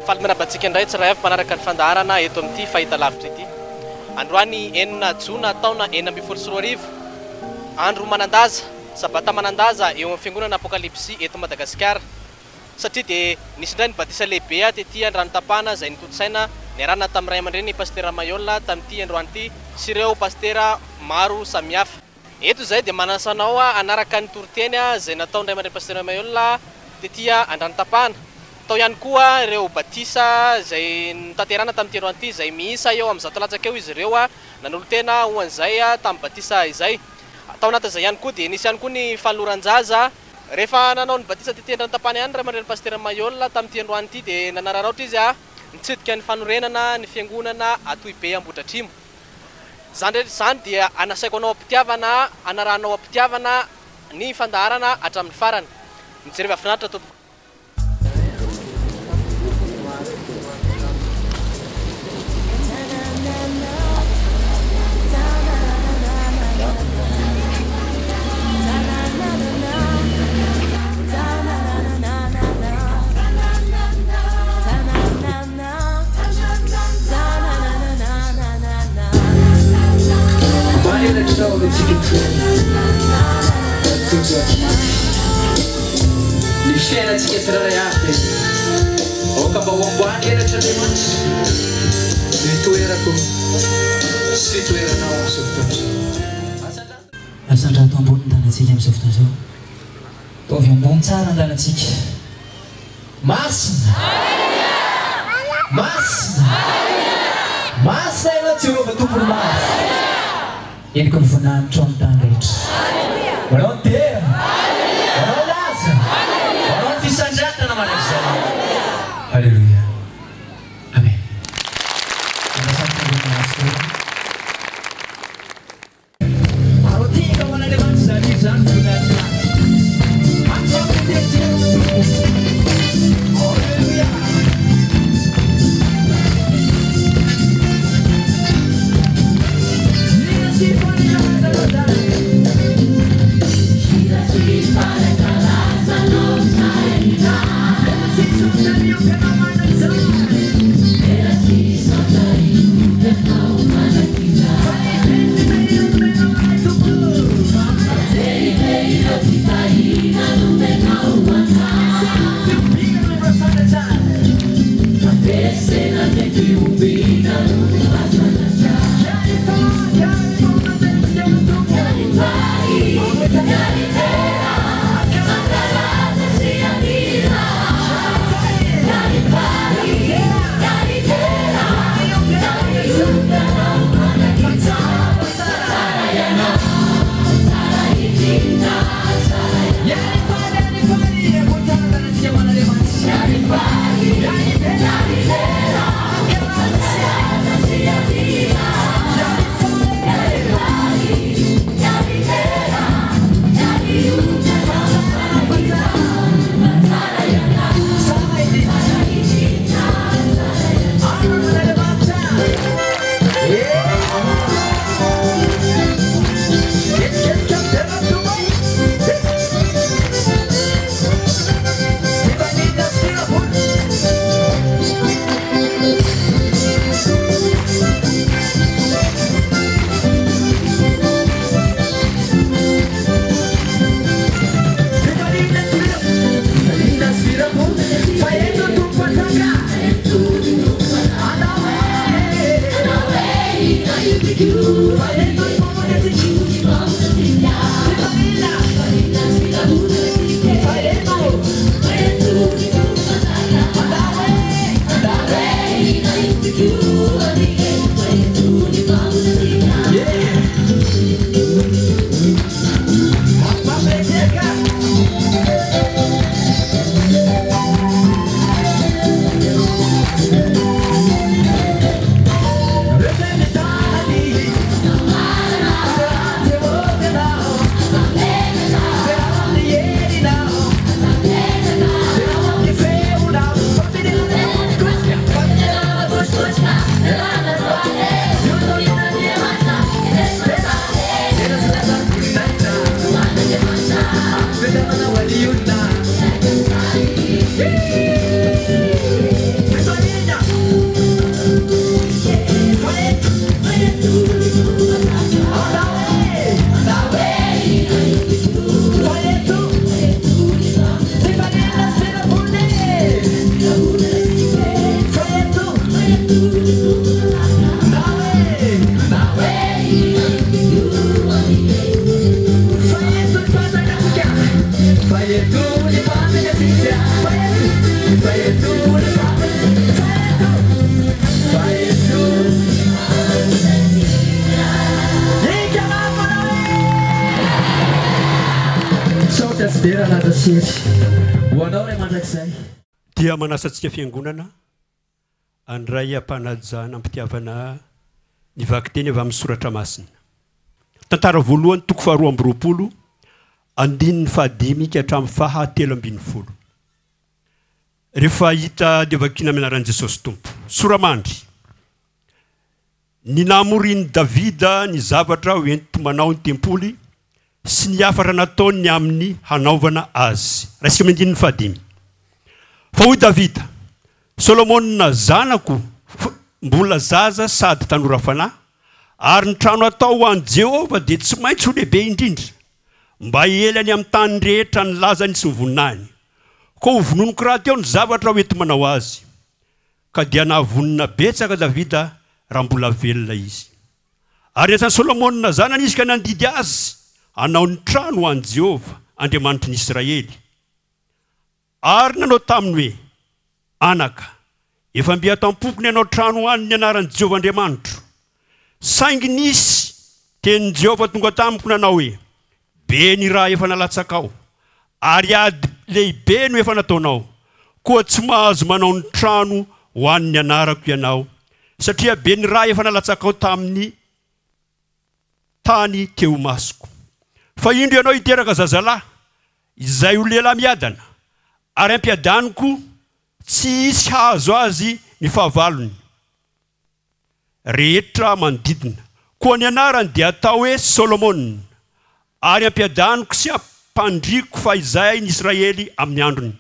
Faly miarahaba antsika indray tsirairay avy mpanaraka ny fandaharana eto amin'ity fahitalavitra ity. Androany enina jona taona 2016, andro manan-daza, sabata manan-daza eo amin'ny fiangonana Apokalypsy eto Madagasikara. Satria dia nisy indray ny batisa lehibe tety Andranotapahana izay notontosaina niarahana tamin'ny ray aman-dreny Pasitera Mailhol tamin'ity androany ity sy ireo pasitera maro samihafa. Eto izay dia manasa anao hanaraka ny toriteny izay nataon'ny ray aman-dreny Pasitera Mailhol tety Andranotapahana. Tao ihany koa ireo batisa izay notanterahina tamin'ity androany ity izay miisa eo amin'ny 100 latsaka eo izy ireo nanolo-tena ho an'izay tamin'ny batisa izay. Tao anatin'izay ihany koa dia nisy ihany koa ny fanoloran-jaza. Rehefa nanao ny batisa tety Andranotapahana ihany ny ray aman-dreny Pasitera Mailhol tamin'ity androany ity dia nanararaotra izy nitsidika ny fanorenana ny fiangonana Atoibe Ambohidratrimo. Izany rehetra izany dia anasaiko anao am-pitiavana, hanarahanao am-pitiavana ny fandaharana hatramin'ny farany. Mijereva finaritra tompoko. Ambany elatrao no tsika Tojo tsy maty. Ny fiainantsika tsirairay avy dia aoka mba ho ambany elatr'Andriamanitra ny toerako sy toeranao amin'izao fotoana izao. Asandrato ambony ny tanantsika amin'izao fotoana izao. Ataovy ambony tsara ny tanantsika. Masina! Masina! Masina Ianao Jehovah Tompon'ny maro. Henoko ny voninahitrao ny tany rehetra. Ho Anao ny dera, ho Anao ny laza, ho Anao ny fisandratana mandrakizay. Haleloia. Amen. Manasa ny fiangonana Pasitera. Arotika ho an'Andriamanitra izany hira izany voninahitry ny lanitra. Hatramin'ny teny Tompo. Haleloia. Hira sy fanekalazanao izany. Hira sy fanekalazanao izany. Dera sy saotra mihoby anao mandrakizay. Dera sy saotra mihoby anao mandrakizay. Fa lehibe ny fitahiana nomenao anay Tompo. Lehibe ireo fitahiana nomenao anay. Fandresena fihobiana no asandratra. Fandresena sy fihobiana no asandratra. Hiara-hifaly, hiara-hifaly mandeha ny Tompo. Hiara-hifaly, hiara-hidera, hankalaza sy hanira. Hiara-hifaly, hiara-hidera, hiara-hihoby anao mandrakizay. Tsara ianao, tsara indrindra, tsara ianao. Hiara-hifaly, hiara-hifaly, amboatsara tanantsika ho an'Andriamanitra. Hiara-hifaly, hiara-hidera, hankalaza sy hanira. Hiara-hifaly, hiara-hidera, hiara-hihoby anao mandrakizay. Tsara ianao, Tsara indrindra. tsara indrindra, tsara ianao. An'Andriamanitra. Hetsiketsika midera ny Tompo. Fifaliana sy firavoana. Fifaliana sy firavoana. Fifaliana sy firavoana. Fa eto ny Tompo mpanjaka. Anao e. Fa eto ny Mpamonjy antsika. Fifaliana. Fa eto. Andao e. Andao e. Yeah. Mampirehaka. sy hery ho anao Ray mandrakizay. Dia manasa antsika Fiangonana handray am-panajana am-pitiavana ny vakiteny avy amin'ny Soratra Masina. Tantara voalohany toko faharoa amby 20 andininy fahadimy ka hatramin'ny faha 13. Rehefa hita dia vakiana amin'ny anaran'i Jesosy Tompo. Sora-mandry. Ny namorian'i Davida ny zavatra ho enti-manao ny tempoly sy ny hafatra nataony ny amin'ny hanaovana azy. Raisiko amin'ny andininy fahadimy. Fa hoy Davida, Solomona zanako mbola zaza sady tanora fanahy, ary ny trano hatao ho an'i Jehovah dia tsy maintsy ho lehibe indrindra, mba hiely any amin'ny tany rehetra ny lazany sy ny voninahiny. Koa hovononiko rahateo ny zavatra ho enti-manao azy. Ka dia nahavonona betsaka Davida raha mbola velona izy. Ary niantso an'i Solomona zanany izy ka nandidy azy hanao ny trano ho an'i Jehovah, Andriamanitry ny Israely. Ary nanao taminy hoe, Anaka, efa mby ato am-poko ny hanao trano ho an'ny anaran'i Jehovah Andriamanitro. Saingy nisy tenin'i Jehovah tonga tamiko nanao hoe, Be ny ra efa nalatsakao, ary ady lehibe no efa nataonao, koa tsy mahazo manao ny trano ho an'ny anarako ianao, satria be ny ra efa nalatsakao tamin'ny tany teo imasoko. Fa indro ianao hiteraka zazalahy, izay ho lehilahy miadana, ary hampiadaniko tsy hisy hahazo azy ny fahavalony. Rehetra manodidina. Koa ny anarany dia atao hoe Solomona, ary hampiadaniko sy hampandriako fahizay ny Israely amin'ny androny.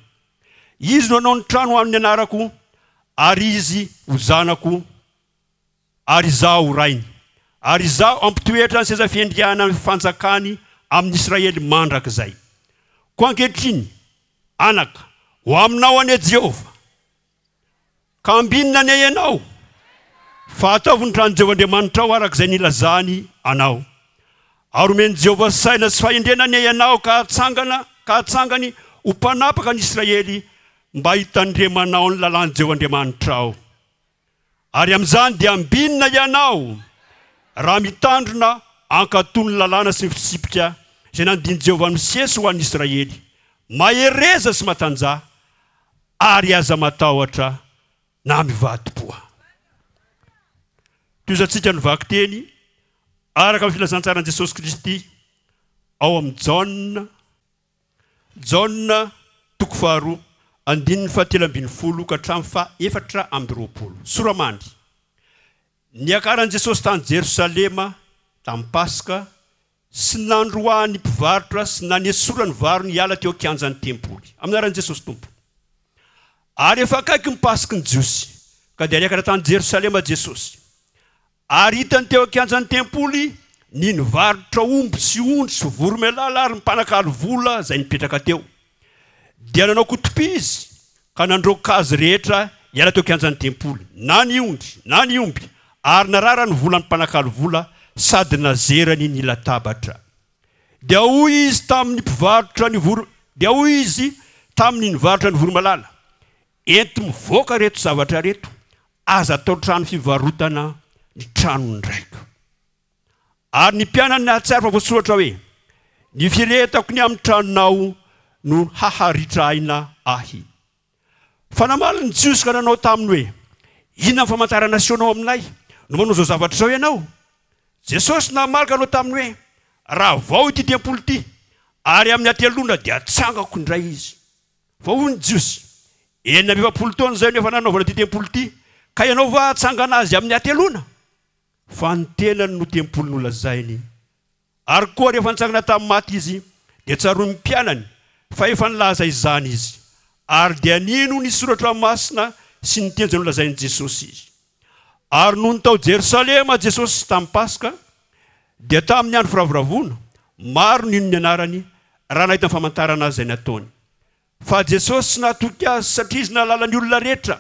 Izy no hanao ny trano ho an'ny anarako, ary izy ho zanako, ary izaho ho rainy. Ary izaho hampitoetra ny seza fiandrianan'ny fanjakany amin'ny Israely mandrakizay. Koa ankehitriny, anaka, ho aminao anie Jehovah. Ka ambinina anie ianao, fa ataovy ny tranon'i Jehovah Andriamanitrao araka izay nilazany anao. Ary homen'i Jehovah saina sy fahendrena anie ianao ka hatsangana, ka hatsangany ho mpanapaka ny Israely mba hitandremanao ny lalàn'i Jehovah Andriamanitrao. Ary amin'izany dia ambinina ianao raha mitandrina hankatò ny lalàna sy ny fitsipika izay nandian'i Jehovah an'i Mosesy ho an'ny Israely. Mahereza sy matanjaha. Ary aza matahotra na mivadi-po. Tohizantsika ny vakiteny araka ny filazantsaran'i Jesosy Kristy ao amin'ny Jaona, Jaona toko faharoa, andininy fahatelo ambin'ny folo ka hatramin'ny faha-24. Sora-mandry. Niakaran'i Jesosy tany Jerosalema tamin'ny Paska sy nandroahany ny mpivarotra sy nanesorany ny varony hiala teo an-kianjan'ny tempoly. Amin'ny anaran'i Jesosy Tompo. Ary efa akaiky ny Pasaky ny Jiosy, ka dia niakatra tany Jerosalema Jesosy. Ary hitany teo an-kianjan'ny tempoly ny nivarotra omby sy ondry sy voromailala ary ny mpanakalo vola izay nipetraka teo. Dia nanao kotopy izy ka nandroaka azy rehetra hiala teo an-kianjan'ny tempoly, na ny ondry, na ny omby, ary narara ny volan'ny mpanakalo vola sady nazerany ny latabatra. Dia hoy izy tamin'ny mpivarotra ny voro, dia hoy izy tamin'ny nivarotra ny voromalala, Ento mivoaka ireto zavatra ireto, aza atao trano fivarotana ny tranon'ny raiko. Ary ny mpianany nahatsiaro fa voasoratra hoe, Ny firehetako ny amin'ny tranonao no haharitra aina ahy. Fa namaly ny Jiosy ka nanao taminy hoe, Inona ny famantarana asehonao aminay no manao izao zavatra izao ianao? Jesosy namaly ka nanao taminy hoe, Ravao ity tempoly ity, ary amin'ny hateloana dia hatsangako indray izy. Fa hoy ny Jiosy, 46 taona izay no efa nanaovana ity tempoly ity, ka ianao va hatsangana azy amin'ny hateloana? Fa ny tenany no tempoly nolazainy. Ary koa rehefa nitsangana tamin'ny maty Izy, dia tsaroan'ny mpianany fa efa nilaza izany Izy, ary dia nino ny Soratra Masina sy ny teny izay nolazain'i Jesosy izy. Ary nony tao Jerosalema Jesosy tamin'ny Paska, dia tamin'ny andro firavoravoana, maro nino ny anarany, raha nahita ny famantarana izay nataony. Fa Jesosy tsy nahatoky azy, satria Izy nahalala ny olona rehetra,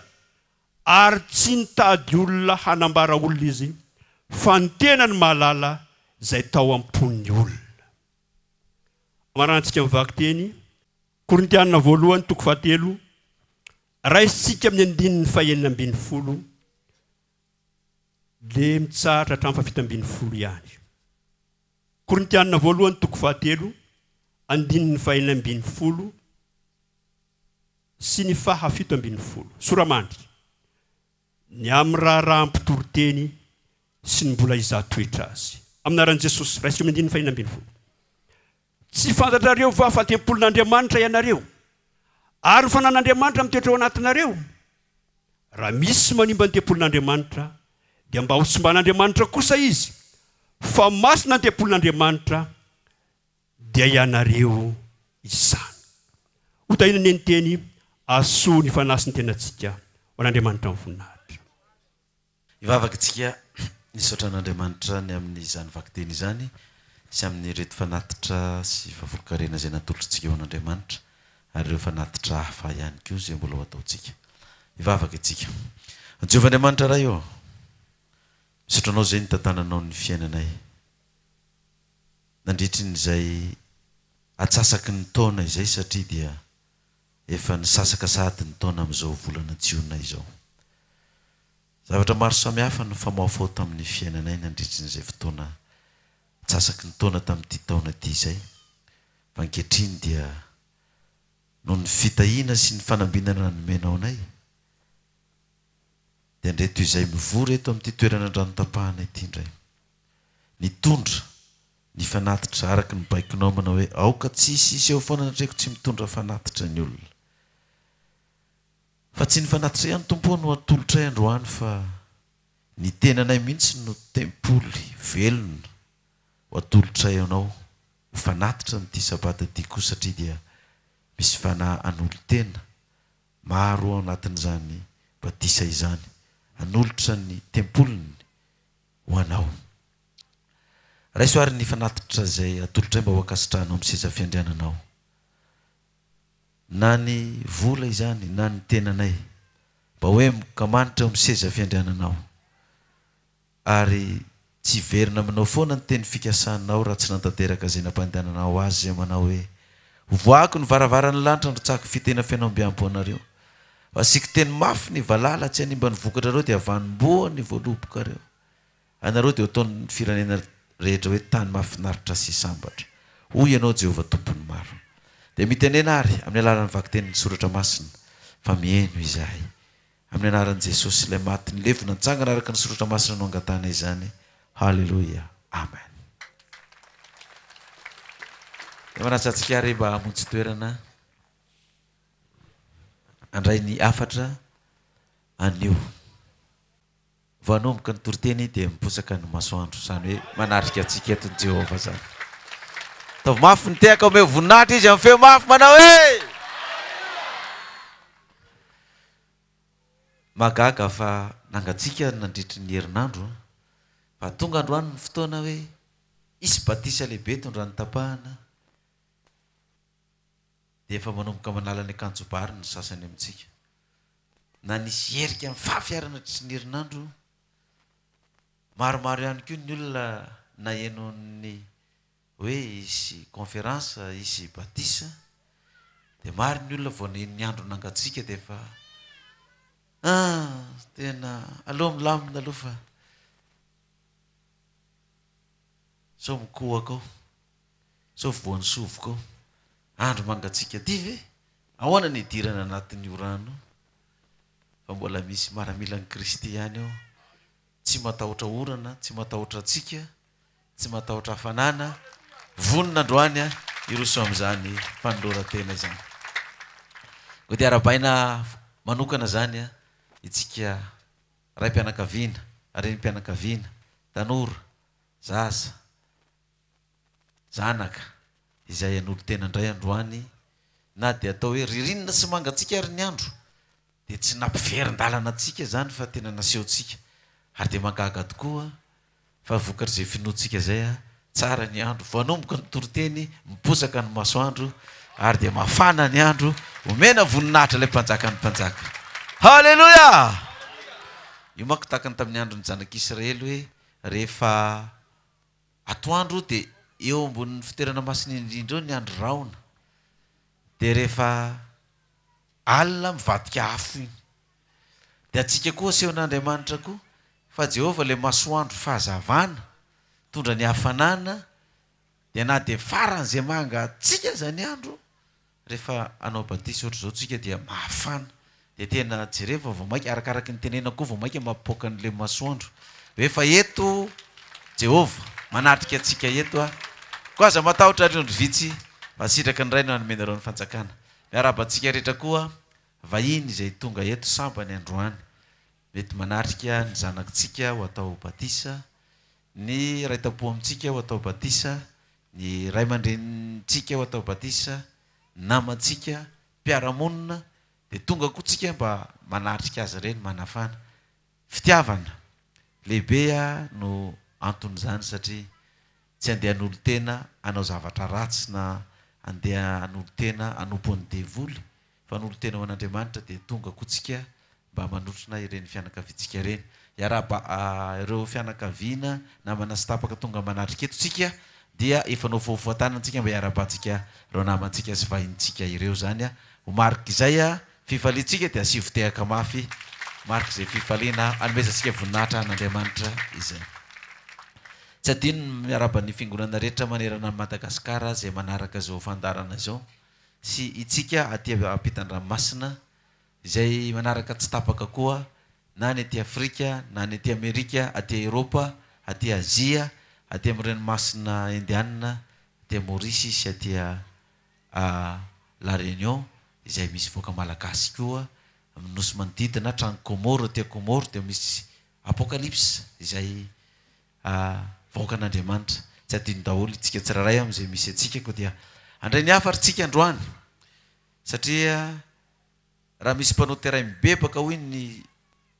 Ary tsy nitady olona hanambara olona izy, fa ny tenany mahalala izay tao am-pon'ny olona. Amaranantsika ny vakiteny, Korintiana voalohany toko fahatelo, raisintsika amin'ny andininy fahenina ambin'ny folo dia mitsahatra hatramin'ny fahafito ambin'ny folo ihany. Korintiana voalohany toko fahatelo, andininy fahenina ambin'ny folo. sy ny faha 17. Soramandry, ny amin'ny raharaham-pitoriteny sy ny mbola hizaha toetra azy. Amin'ny anaran'i Jesosy, raisiko amin'ny andininy faha 16. Tsy fantatrareo va fa tempolin'Andriamanitra ianareo, ary ny fanan'Andriamanitra mitoetra ao anatinareo? Raha misy manimba ny tempolin'Andriamanitra, dia mba ho simban'Andriamanitra kosa izy, fa masina ny tempolin'Andriamanitra, dia ianareo izany. Ho tahiana anie ny teny, ahasoa ny fanahy sy ny tenantsika ho an'Andriamanitra ny voninahitra. Hivavaka isika hisaotra an'Andriamanitra ny amin'izany vakiteny izany sy amin'ireto fanatitra sy fahafolonkarena izay natolotritsika ho an'Andriamanitra ary ireo fanatitra hafa ihany koa izay mbola ho ataontsika. Hivavaka isika. Jehovah Andriamanitra Ray ô, misaotra Anao izay nitantananao ny fiainanay nandritry ny izay atsasaky ny taona izay satria dia efa nisasaka sahady ny taona amin'izao volana jiona izao. Zavatra maro samihafa no nifamahofaho tamin'ny fiainanay nandritry ny izay fotoana antsasaky ny taona tamin'ity taona ity izay, fa ankehitriny dia noho ny fitahiana sy ny fanambinana nomenao anay dia ndreto izay mivory eto amin'ity toerana Andranotapahana ity indray. Nitondra ny fanatitra araka ny baikonao manao hoe, Aoka tsy hisy hiseho foana anatrehako tsy mitondra fanatitra ny olona. Fa tsy ny fanatitra ihany Tompo ô no atolotray androany fa ny tenanay mihitsy no tempoly velona ho atolotray Anao ho fanatitra amin'ity sabata ity koa satria dia misy fanahy hanolo-tena maro ao anatin'izany batisa izany hanolotra ny tempoliny ho Anao. Raiso àry ny fanatitra izay atolotray mba ho ankasitrahanao amin'ny seza fiandriananao. Na ny vola izany na ny tenanay, mba ho emboka manitra eo amin'ny seza fiandriananao. Ary tsy hiverina aminao foana ny teny fikasanao raha tsy nantanteraka izay nampandehananao azy izay manao hoe, Hovoahako ny varavaran'ny lanitra handrotsahako fitena feno ambiampo anareo. Fa asiako teny mafy ny valala tsy hanimba ny vokatrareo dia vanim-boa ny voalobokareo. Anareo dia ho ataon'ny firenena rehetra hoe tany mahafinaritra sy sambatra. Hoy Ianao, Jehovah Tompon'ny maro. Dia mitenena àry, amin'ny alalan'ny vakitenin'ny Soratra Masina, fa miheno izahay. Amin'ny anaran'i Jesosy, ilay maty nilevina nitsangana araka ny Soratra Masina no angatahana izany. Haleloia. Amen. Dia manasa antsika àry mba hamonjy toerana handray ny hafatra anio. Vao hanomboka ny toriteny dia miposaka ny masoandro, izany hoe manatrika antsika eto ny Jehovah izany. Ataovy mafy ny tehaka, omeo voninahitra Izy amin'ny feo mafy manao hoe. Mahagaga fa nangatsiaka nandritry ny herinandro fa tonga androany ny fotoana hoe hisy batisa lehibe tondrany tapahana dia efa manomboka manala ny akanjobary ny sasany amintsika. na nisy herika mifafy ary nandritry ny herinandro. Maromaro ihany koa ny olona naheno ny hoe hisy conférence, hisy batisa, dia maro ny olona vao naheno ny andro nangatsiaka dia efa ah, tena aleo milamina aloha fa sao mikohaka ao, sao voan'ny sovoka ao. Andro mangatsiaka aty ve? Ahoana ny hidirana anatin'io rano io? Fa mbola misy maramilan'i Kristy ihany ao, tsy matahotra orana, tsy matahotra hatsiaka, tsy matahotra hafanana, vonona androany hiroso amin'izany fanoloran-tena izany. Koa dia arahabaina manokana izany itsika raim-pianakaviana, renim-pianakaviana, tanora, zaza, zanaka izay hanolo-tena indray androany na dia atao hoe ririnina sy mangatsiaka ary ny andro dia tsy nampiverin-dalana antsika izany fa tena nasehontsika ary dia mahagaga tokoa fa vokatr'izay finoantsika izay tsara ny andro vao hanomboka ny toriteny miposaka ny masoandro ary dia mafana ny andro omena voninahitra ilay mpanjakan'ny mpanjaka haleloia io manko tahaka ny tamin'ny andron'ny zanak'Israely hoe rehefa Atoandro dia eo ambonin'ny fitoerana masina indrindra eo ny andry rahona. Dia rehefa alina mivadika afo iny. Dia antsika koa asehon'Andriamanitra koa fa Jehovah ilay masoandro fahazavana, mitondra ny hafanana, dia na dia faran'izay mangatsiaka aza ny andro, Rehefa hanao batisa ohatr'izao tsika dia mafana dia tena jereo fa vao maika arakaraky ny tenenako koa vao maika mampipoaka an'ilay masoandro hoe fa eto Jehovah manatrika antsika eto a! Koa aza matahotra ry ondry vitsy fa sitraky ny Ray no hanome anareo ny fanjakana. Miarahaba antsika rehetra koa vahiny izay tonga eto sambany androany. Mety manatrika ny zanakitsika ho atao batisa, ny iray tampo amintsika ho atao batisa, ny ray aman-drenintsika ho atao batisa, namantsika, mpiara-monina, dia tonga koa tsika mba manatrika azy ireny, manafana. Fitiavana lehibe no anton'izany satria tsy handeha hanolo-tena hanao zavatra ratsy na handeha hanolo-tena hanompo an'ny devoly fa hanolo-tena ho an'Andriamanitra dia tonga koa tsika mba manotrona ireny fianakaviantsika ireny. Hiarahaba ireo fianakaviana, namana sy tapaka tonga manatrika eto tsika dia efa nofohafohan-tanana tsika mba hiarahabantsika ireo namantsika sy vahinintsika ireo izany. Ho marik'izay fifaliantsika dia asivo tehaka mafy marik'izay fifaliana hanomezantsika voninahitra an'Andriamanitra izay. Tsy adino ny miarahaba ny fiangonana rehetra manerana an'i Madagasikara izay manaraka izao fandaharana izao sy itsika aty ampitan-dranomasina izay manaraka tsy tapaka koa na ny aty Afrika na ny aty Amerika, aty Eropa, aty Azia, aty amin'ny ranomasina Indianina, aty Maorisy sy aty La Réunion izay misy vahoaka malagasy koa, amin'ny nosy manodidina hatrany Comores, aty Comores dia misy Apocalypse izay vahoakan'Andriamanitra. Tsy adino daholo isika tsirairay amin'izay misy antsika koa dia handray ny hafa ry tsika androany satria Raha misy mpanota iray mibebaka, hoy ny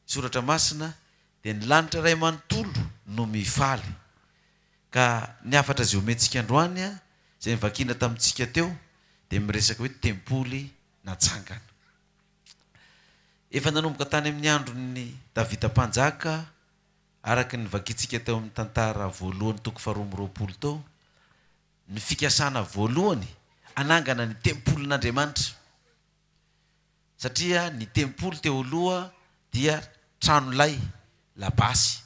Soratra Masina, dia ny lanitra iray manontolo no mifaly. Ka ny hafatra izay omentsika androany, izay novakiana tamintsika teo, dia miresaka hoe tempoly natsangana. Efa nanomboka tany amin'ny andron'i Davida Mpanjaka, araka ny novakintsika teo amin'ny tantara voalohany toko faharoa amby roapolo teo, ny fikasana voalohany hanangana ny tempolin'Andriamanitra. Satria ny tempoly teo aloha dia trano lay, labasy.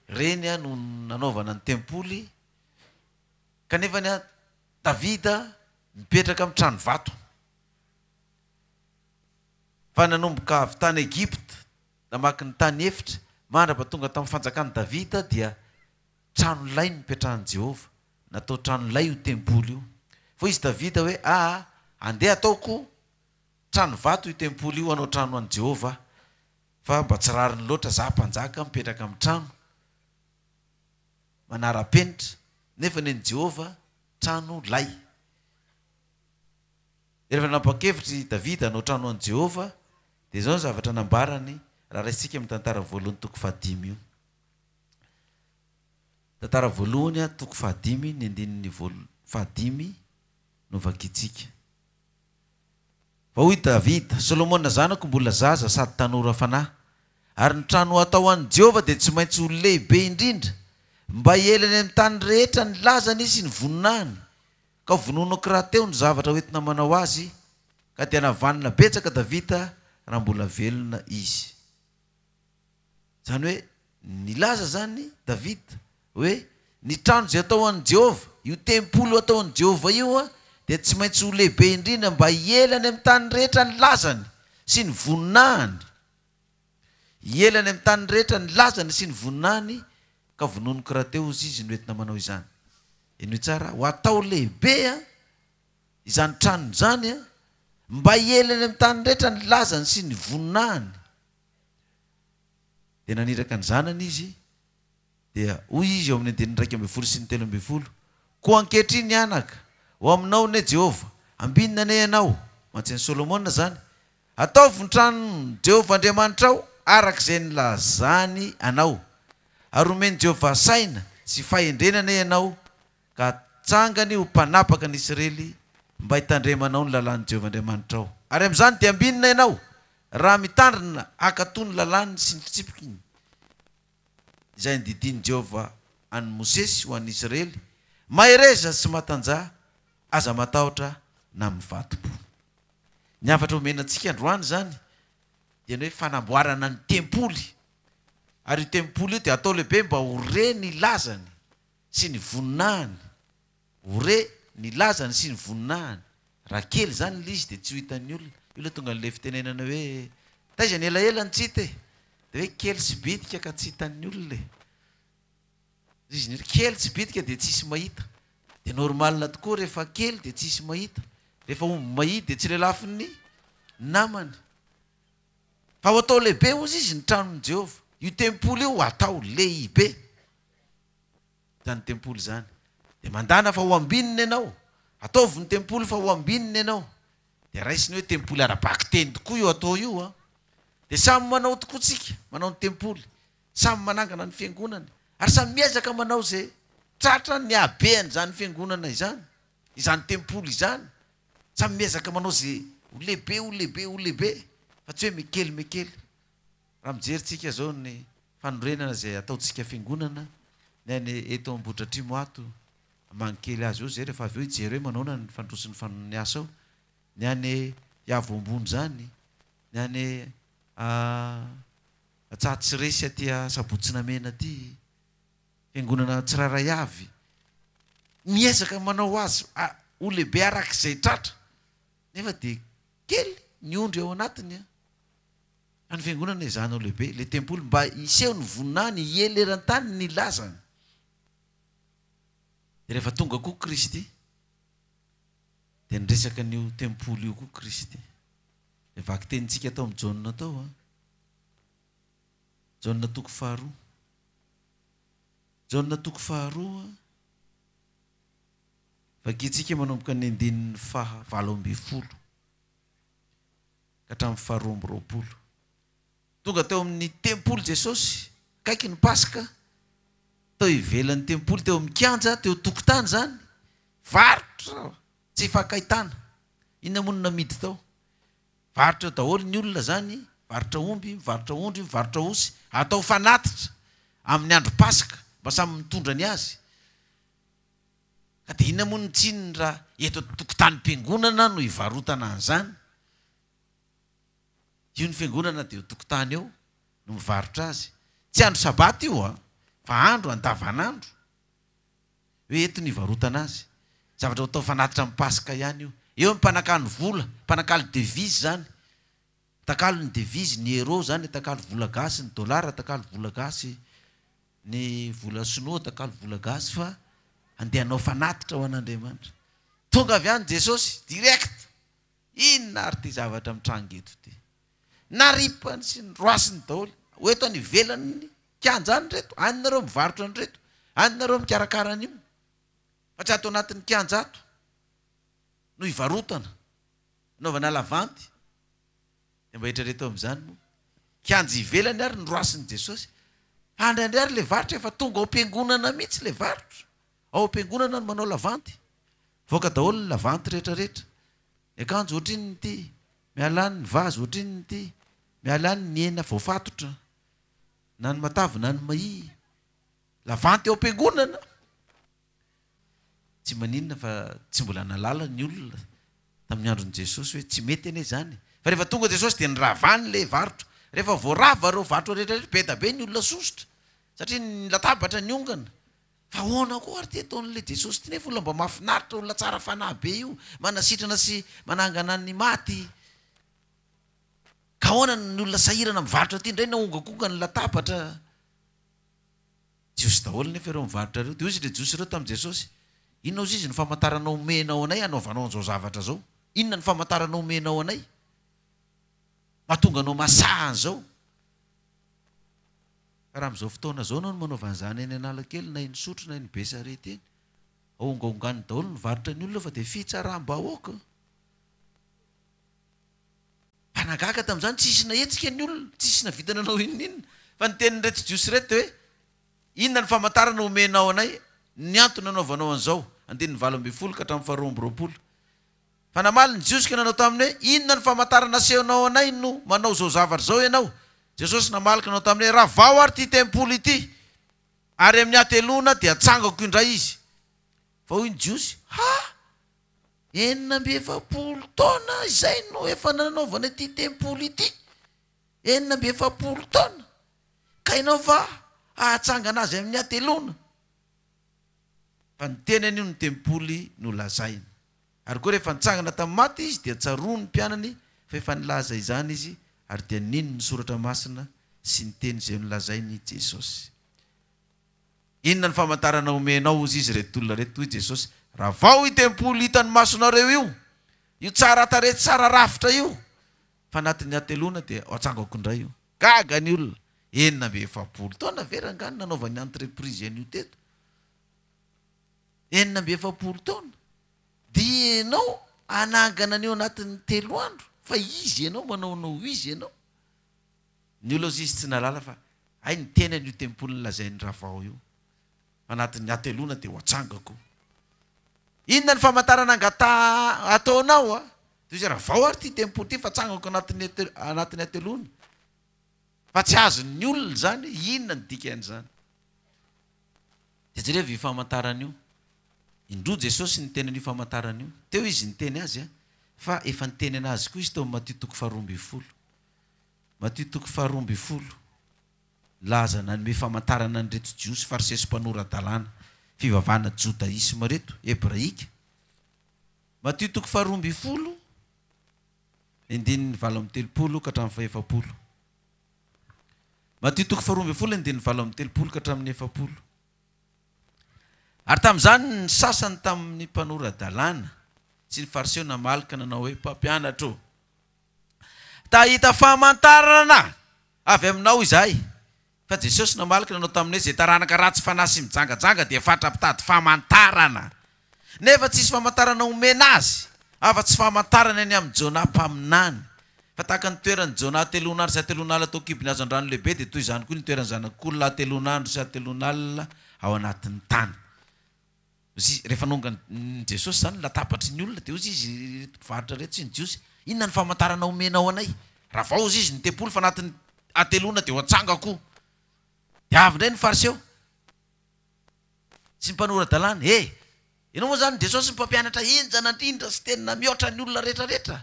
Ireny no nanaovana ny tempoly, kanefa ny Davida mipetraka amin'ny trano vato. Fa nanomboka avy tany Egypta, namaky ny tany efitra, mandrapa tonga tamin'ny fanjakan'i Davida dia trano lay no nipetrahan'i Jehovah. Natao trano lay io tempoly io. Fa hoy izy Davida hoe, Aa, andeha ataoko trano vato io tempoly io, hanao trano an'i Jehovah aho. Fa mba tsy rariny loatra, izaho mpanjaka mipetraka amin'ny trano manara-penitra, nefa nen'i Jehovah trano lay. Dia rehefa nanapa-kevitra i Davida hanao trano an'i Jehovah, dia izao ny zavatra nambarany, raha raisintsika amin'ny tantara voalohany toko fahadimy io. Tantara voalohany toko fahadimy ny andininy fahadimy no vakintsika. Fa hoy Davida, Solomona zanako mbola zaza sady tanora fanahy, ary ny trano hatao ho an'i Jehovah dia tsy maintsy ho lehibe indrindra, mba hiely any amin'ny tany rehetra ny lazany sy ny voninahiny, ka ho vononako rahateo ny zavatra hoentina manao azy, ka dia navanona betsaka Davida raha mbola velona izy. Izany hoe nilaza izany Davida hoe ny trano izay atao ho an'i Jehovah, io tempoly ho atao an'i Jehovah io, dia tsy maintsy ho lehibe indrindra mba hiely any amin'ny tany rehetra ny lazany sy ny voninahiny. Hiely any amin'ny tany rehetra ny lazany sy ny voninahiny, ka vononiko rahateo hozy izy no entina manao izany. Henoy tsara, ho atao lehibe izany trano izany mba hiely any amin'ny tany rehetra ny lazany sy ny voninahiny. Dia naniraka ny zanany izy, dia hoy izy eo amin'ny andininy 11 sy ny 13, Koa ankehitriny, anaka, ho aminao anie Jehovah, ambinina anie ianao, mantsy an'i Solomona izany, ataovy ny tranon'i Jehovah Andriamanitrao araka izay nilazany anao, ary homen'i Jehovah saina sy fahendrena anie ianao, ka hatsangany ho mpanapaka ny Israely, mba hitandremanao ny lalàn'i Jehovah Andriamanitrao. Ary amin'izany dia ambinina ianao, Raha mitandrina hankatò ny lalàny sy ny fitsipiny izay nodidian'i Jehovah an'i Mosesy ho an'ny Israely, mahereza sy matanjaha, aza matahotra na mivadi-po. Ny hafatra omena antsika androany izany dia ny hoe fanamboarana ny tempoly. Ary io tempoly io dia atao lehibe mba ho re ny lazany sy ny voninahiny, ho re ny lazany sy ny voninahiny. Raha kely izany ilay izy dia tsy ho hitan'ny olona. Io ilay tonga an'ilay fitenenana hoe taiza ny elaela no tsy hita e! Dia hoe kely sy bitika ka tsy hitan'ny olona e! Izy ny kely tsy bitika dia tsisy mahita. Dia normal tokoa rehefa kely dia tsisy mahita. Rehefa omby mahia dia tsy lelafin'ny namany. Fa ho atao lehibe hozy izy ny tranon'i Jehovah. Io tempoly io hatao lehibe. Izany tempoly izany. Dia mandàna fa ho ambinina ianao. Ataovy ny tempoly fa ho ambinina ianao. Dia raisiny hoe tempoly ara-bakiteny tokoa io atao io an. Dia samy manao tokoa tsika, manao ny tempoly. Samy manangana ny fiangonany. Ary samy miezaka manao izay tratra ny habean'izany fiangonana izany, izany tempoly izany. Samy miezaka manao izay ho lehibe, ho lehibe, ho lehibe, fa tsy hoe mekely mekely. Raha mijery tsika izao ny fanorenana izay ataontsika fiangonana, ny any eto Ambohidratrimo ato, hamangy kely azy eo izay rehefa avy eo hijery hoe manaona ny fandroson'ny fan ny asa ao, ny any Iavo ambony izany, ny any Antsahatsiresy aty Sabotsinamena aty, fiangonana tsirairay avy, miezaka manao azy ho lehibe araka izay tratra, nefa dia kely ny ondry ao anatiny an! Fa ny fiangonana ezahana ho lehibe, ilay tempoly mba hiseho ny voninahiny, hiely eran-tany ny lazany. Dia rehefa tonga koa Kristy, dia niresaka an'io tempoly io koa Kristy. Ilay vakitenintsika tao amin'i Jaona tao an! Jaona toko faharoa. Jaona toko faharoa, vakintsika manomboka ny andininy faha 18 ka hatramin'ny faha 22. Tonga teo amin'ny tempoly Jesosy, akaiky ny Paska, teo ivelan'ny tempoly, teo amin'ny kianja, teo tokotany izany, varotra tsy ifankahitana. Inona moa no namidy tao? Varotra eo daholo ny olona zany, mivarotra omby, mivarotra ondry, mivarotra osy, atao fanatitra amin'ny andro paska mba samy mitondra ny azy. Ka dia inona moa no tsininy raha eto an-tokotanim-piangonana no ivarotana an'izany? Io ny fiangonana dia eo tokotany eo no mivarotra azy. Tsy andro sabata io an, fa andro andavanandro. Hoe eto no ivarotana azy. Zavatra ho atao fanatitra amin'ny Paska ihany io. Eo ny mpanakalo vola, mpanakalo devise izany. Atakalo ny devise, ny euro izany atakalo vola gasy, ny dollar atakalo vola gasy, ny vola sinoa atakalo vola gasy fa andeha hanao fanatitra ho an'Andriamanitra. Tonga avy any Jesosy, direct. Inona ary ity zavatra mitranga eto ity? Naripany sy noroasiny daholo. Ho eto any ivelan'ny kianja any ireto, any nareo mivarotra an'ireto, any nareo mikarakara an'io. Fa tsy ato anatin'ny kianja ato no hivarotana, hanaovana lavanty. Dia mba eritrereto amin'izany moa. Kianja ivelany ary noroasin'i Jesosy. Fa indraindray ary ilay varotra efa tonga ao am-piangonana mihitsy ilay varotra. Ao am-piangonana no manao lavanty. Mivoaka daholo ny lavanty rehetra rehetra. Ny akanjo ohatrinona ity? Miala any ny vazy ohatrinona ity? Miala any ny hena voafatotra. Na ny matavy na ny mahia. Lavanty ao am-piangonana. Tsy maninona fa tsy mbola nahalala ny olona tamin'ny andron'i Jesosy hoe tsy mety anie izany. Fa rehefa tonga Jesosy dia niravany ilay varotra. Rehefa voarava ireo varotra rehetra ireo, be da be ny olona sosotra. Satria ny latabatra niongana. Fa ahoana koa ary ity ataon'ilay Jesosy ity nefa olona mba mahafinaritra, olona tsara fanahy be io, manasitrana sy manangana ny maty. Ka ahoana ny olona sahirana mivarotra aty indray naongakonga ny latabatra. Jiosy daholo nefa ireo mivarotra ireo. Dia hoy izy ireo Jiosy ireo tamin'i Jesosy, Inona hozy izy no famantarana omenao anay hanaovanao an'izao zavatra izao? Inona no famantarana omenao anay mahatonga anao masaha an'izao? Fa raha amin'izao fotoana izao ianao no manaova an'izany eny Analakely na eny Isotry na eny Besarety eny, aongaongany daholo ny varotra ny olona fa dia fitsaram-bahoaka. Fa nahagaga tamin'izany, tsisy nahetsika ny olona, tsisy navita nanao inon'inona. Fa ny tenin'ireto Jiosy ireto dia hoe, Inona ny famantarana omenao anay, ny antony nanaovanao an'izao? Andininy 18 ka hatramin'ny faharoa amby roapolo. Fa namaly ny Jiosy ka nanao taminy hoe, Inona no famantarana asehonao anay no manao izao zavatra izao ianao? Jesosy namaly ka nanao taminy hoe, Ravao ary ity tempoly ity, ary amin'ny hateloana dia hatsangako indray izy. Fa hoy ny Jiosy, Ha! 46 taona izay no efa nanaovana ity tempoly ity, 46 taona, ka ianao va hahatsangana azy amin'ny hateloana? Fa ny tenany io no tempoly nolazainy. Ary koa rehefa nitsangana tamin'ny maty Izy dia tsaroan'ny mpianany fa efa nilaza izany Izy ary dia nino ny Soratra Masina sy ny teny izay nolazainy Jesosy. Inona ny famantarana omenao hozy izy ireto olona ireto? Hoy Jesosy, Ravao io tempoly hitan'ny masonareo io, io tsara tarehy tsara rafitra io, fa anatin'ny hateloana dia ho atsangako indray io. Gaga ny olona. 46 taona ve rangahy no nanaovany entreprise an'io teto? 46 taona? Dia ianao hanangana an'io anatin'ny telo andro? Fa iza ianao manaonao ho iza ianao? Ny olona hozy izy tsy nahalala fa hay ny tenany io tempoly nolazain'i Ravao io. Anatin'ny hateloana dia ho atsangako. Inona ny famantarana angataha ataonao a? Dia hoy izy, Ravao ary ity tempoly ity fa atsangako anatin'ny anatin'ny hateloana. Fa tsy azon'ny olona izany hoe inona ny dikan'izany. Dia jerevo io famantarana io. Indroa Jesosy niteny an'io famantarana io. Teo Izy niteny azy a, fa efa niteny anazy koa Izy tao amin'ny Matio toko faharoambinifolo. Matio toko faharoambinifolo, nilaza nanome famantarana an'ireto Jiosy Fariseo sy mpanora-dalàna fivavahana jodaisma ireto, hebraika. Matio toko faharoambinifolo, andininy 38 ka hatramin'ny fahefapolo. Matio toko faharoambinifolo, andininy 38 ka hatramin'ny 40. Ary tamin'izany ny sasany tamin'ny mpanora-dalàna sy ny Fariseo namaly ka nanao hoe, Mpampianatra ô, Ta hahita famantarana avy aminao izahay. Fa Jesosy namaly ka nanao taminy hoe, Izay taranaka ratsy fanahy sy mijangajanga dia fatra-pitady famantarana. Nefa tsy hisy famantarana homena azy, afa-tsy famantarana ny amin'i Jonah mpaminany. Fa tahaka ny toeran'i Jonah hateloan'andro sy hateloan'alina tao an-kibon'ny hazandrano lehibe, dia toy izany koa ny toeran'ny Zanak'olona hateloan'andro sy hateloan'alina ao anatin'ny tany. Hozy izy, rehefa nongan'i Jesosy izany ny latabatry ny olona, dia hozy izy, ireto mpivarotra ireto sy ny Jiosy, Inona ny famantarana omenao anay? Ravao, hozy izy, ny tempoly fa anatin'ny hateloana dia ho atsangako. Dia avy indray ny Fariseo sy ny mpanora-dalàna, He! Ianao moa izany Jesosy ny mpampianatra henjana indrindra sy tena mihoatra ny olona rehetrarehetra.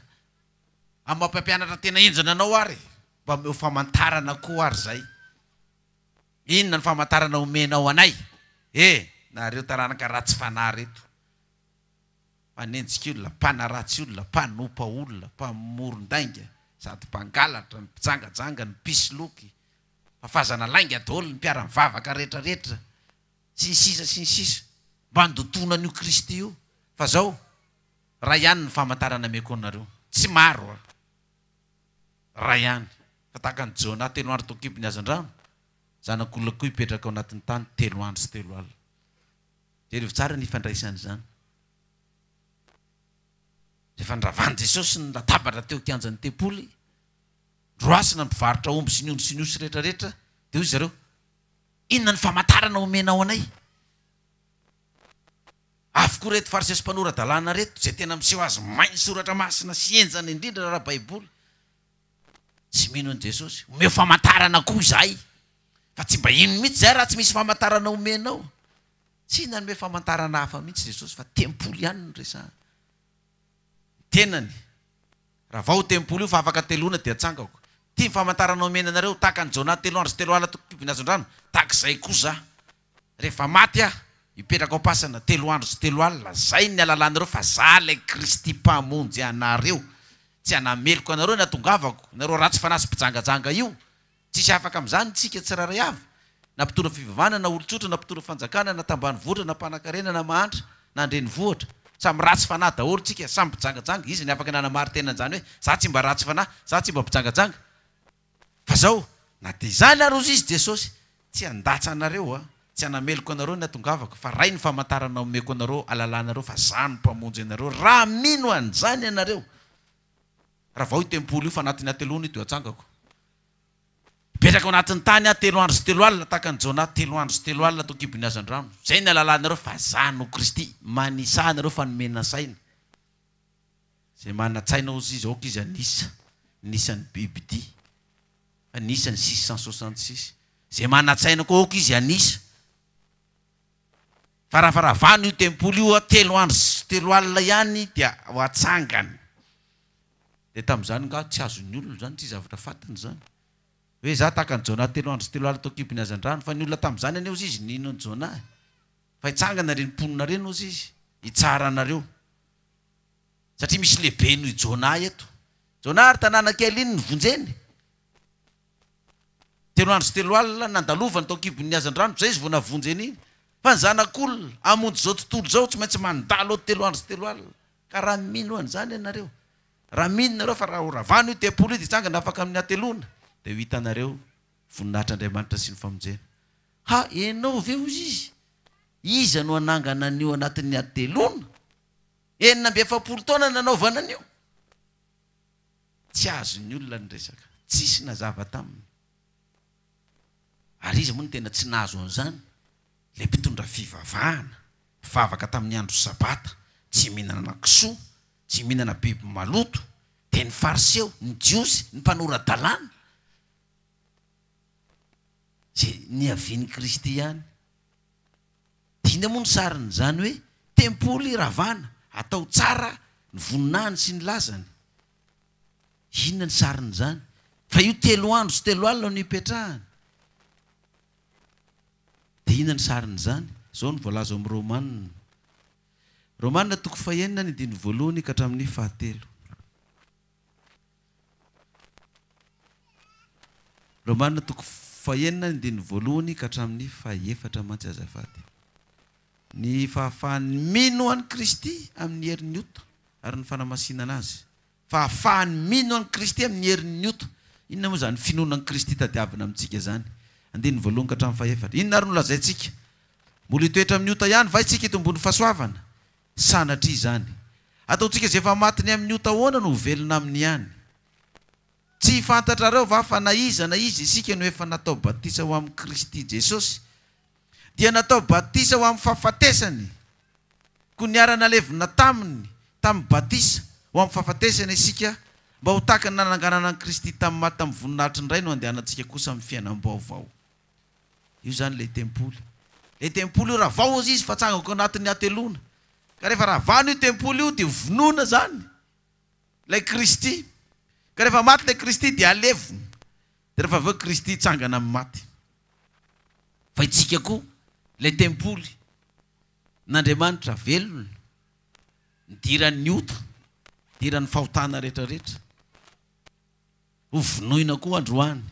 Amin'ny maha mpampianatra tena henjana anao ary, mba omeo famantarana koa ary izay. Inona ny famantarana omenao anay? E! Nareo taranaka ratsy fanahy reto. Mpanenjika olona, mpanaratsy olona, mpanompa olona, mpamoron-dainga, sady mpangalatra, ny mpijangajanga, ny mpisoloky, fafazana lainga daholo ny mpiara-mivavaka rehetra rehetra, sy ny sisa sy ny sisa. Mba handotoana an'io Kristy io. Fa zao, ray ihany ny famantarana ameko anareo. Tsy maro an! Ray ihany. Fa tahaka an'i Jonah telo andro tao an-kibon'ny hazandrano, zanak'olona koa hipetraka ao anatin'ny tany telo andro sy telo alina. Jerevo tsara ny ifandraisan'izany. Rehefa noravan'i Jesosy ny latabatra teo an-kianjan'ny tempoly, noroasina ny mpivarotra omby sy ny ondry sy ny osy rehetrarehetra, dia hoy zareo, Inona ny famantarana omenao anay? Avy koa ireto Fariseo sy mpanora-dalàna ireto, izay tena miseho azy mahay ny Soratra Masina sy henjana indrindra raha Baiboly. Tsy mino an'i Jesosy. Omeo famantarana koa izahay. Fa tsy mba hino mihitsy izahay raha tsy misy famantarana omenao. Tsy nanome famantarana hafa mihitsy Jesosy fa tempoly ihany no resahany. Ny tenany. Ravao io tempoly io fa afaka teloana dia atsangako. Ity ny famantarana omena anareo, tahaka an'i Jonah telo andro sy telo alina toko kibon'ny hazandrano, tahaka izay koa za. Rehefa maty aho, hipetraka ao am-pasana telo andro sy telo alina, zay ny halalanareo fa za ilay Kristy Mpamonjy anareo. Tsy hanameloka anareo ny hatongavako, nareo ratsy fanahy sy mpijangajanga io. Tsisy afaka amin'izany tsika tsirairay avy, na mpitondra fivavahana na olon-tsotra na mpitondra fanjakana na tambanivohitra na mpanakarena na mahantra na andrenivohitra. Samy ratsy fanahy daholo tsika, samy mpijangajanga. Iza ny afaka nanamari-tena an'izany hoe za tsy mba ratsy fanahy, za tsy mba mpijangajanga? Fa zao, na dia izany ary hozy izy Jesosy, tsy handatsa anareo aho, tsy hanameloka anareo ny hatongavako, fa Ray ny famantarana omeko anareo, alalanareo fa za no Mpamonjy anareo, raha mino an'izany ianareo. Ravao io tempoly io fa anatin'ny hateloana io dia hatsangako. Hipetraka ao anatin'ny tany aho telo andro sy telo alina, tahaka an'i Jonah, telo andro sy telo alina tao an-kibon'ny hazandrano. Izay ny alalanareo fa za no Kristy. Manisà anareo fa nomena saina. Izay manan-tsaina hozy izy, aoka izy hanisa ny isan'ny bibidia, fa ny isany 666. Izay manan-tsaina koa aoka izy hanisa. Fa raha fa ravana io tempoly io, telo andro sy telo alina ihany dia ho atsangany. Dia tamin'izany angaha tsy azon'ny olona izany, tsy zavatra fantany izany. Hoe izaho tahaka an'i Jonah telo andro sy telo alina tao an-kibon'ny hazandrano. Fa ny olona tamin'izany anie hozy izy nino an'i Jonah e. Fa hitsangana ireny mponina ireny hozy izy, hitsara anareo. Satria misy lehibe noho i Jonah eto. Jonah ary tanàna kely iny novonjeny. Telo andro sy telo alina nandalovany tao an-kibon'ny hazandrano, izay izy vao navonjy an'iny. Fa ny Zanak'olona, hamonjy izao tontolo izao, tsy maintsy mandalo ao telo andro sy telo alina. Ka raha mino an'izany ianareo, raha mino nareo fa raha horavana io tempoly io dia hitsangana afaka amin'ny hateloana, dia ho hitanareo voninahitr'Andriamanitra sy ny famonjena. Ha, ianao ve hozy izy? Iza no hanangana an'io anatin'ny hateloana? 46 taona nanaovana an'io. Tsy azon'ny olona ny resaka. Tsisy nazava taminy. Ary iza moa no tena tsy nahazo an'izany? Ilay mpitondra fivavahana, mpivavaka tamin'ny andro sabata, tsy mihinana kisoa, tsy mihinana biby maloto, dia ny Fariseo, ny Jiosy, ny mpanora-dalàna. Izay niavian'i Kristy ihany. Dia inona moa ny sarin'izany hoe tempoly ravana, atao tsara ny voninahiny sy ny lazany? Inona ny sarin'izany? Fa io telo andro sy telo alina no ipetrahany. Dia inona ny sarin'izany? Izao no voalaza ao amin'ny Romana. Romana toko fahenina ny andininy voalohany ka hatramin'ny fahatelo. Romana toko fahenina ny andininy voalohany ka hatramin'ny fahefatra mantsy azafady. Ny fahafahan'ny mino an'i Kristy amin'ny herin'ny ota ary ny fanamasinana azy. Fahafahany mino an'i Kristy amin'ny herin'ny ota. Inona moa izany finoana an'i Kristy tadiavina amintsika izany? Andininy voalohany ka hatramin'ny fahefatra. Inona ary no lazaintsika? Mbola hitoetra amin'ny ota ihany va isika eto ambony fahasoavana? Sanatria izany. Ataontsika izay efa maty ny amin'ny ota ahoana no ho velona aminy ihany? Tsy fantatrareo va fa na iza na iza isika no efa natao batisa ho amin'i Kristy Jesosy, dia natao batisa ho amin'ny fahafatesany? Koa niara-nalevina taminy tamin'ny batisa ho amin'ny fahafatesana isika, mba ho tahaka ny nananganana an'i Kristy tamin'ny maty tamin'ny voninahitry ny Ray no handehanantsika kosa amin'ny fiainam-baovao. Io izany ilay tempoly. Ilay tempoly io ravao hozy izy fa atsangako anatin'ny hateloana. Ka rehefa ravana io tempoly io dia vonoina izany ilay Kristy. Ka rehefa maty ilay Kristy dia alevina. Dia rehefa avy eo Kristy hitsangana amin'ny maty. Fa isika koa ilay tempoly n'Andriamanitra velona, nidiran'ny ota, nidiran'ny fahotana rehetra rehetra. Ho vonoina koa androany.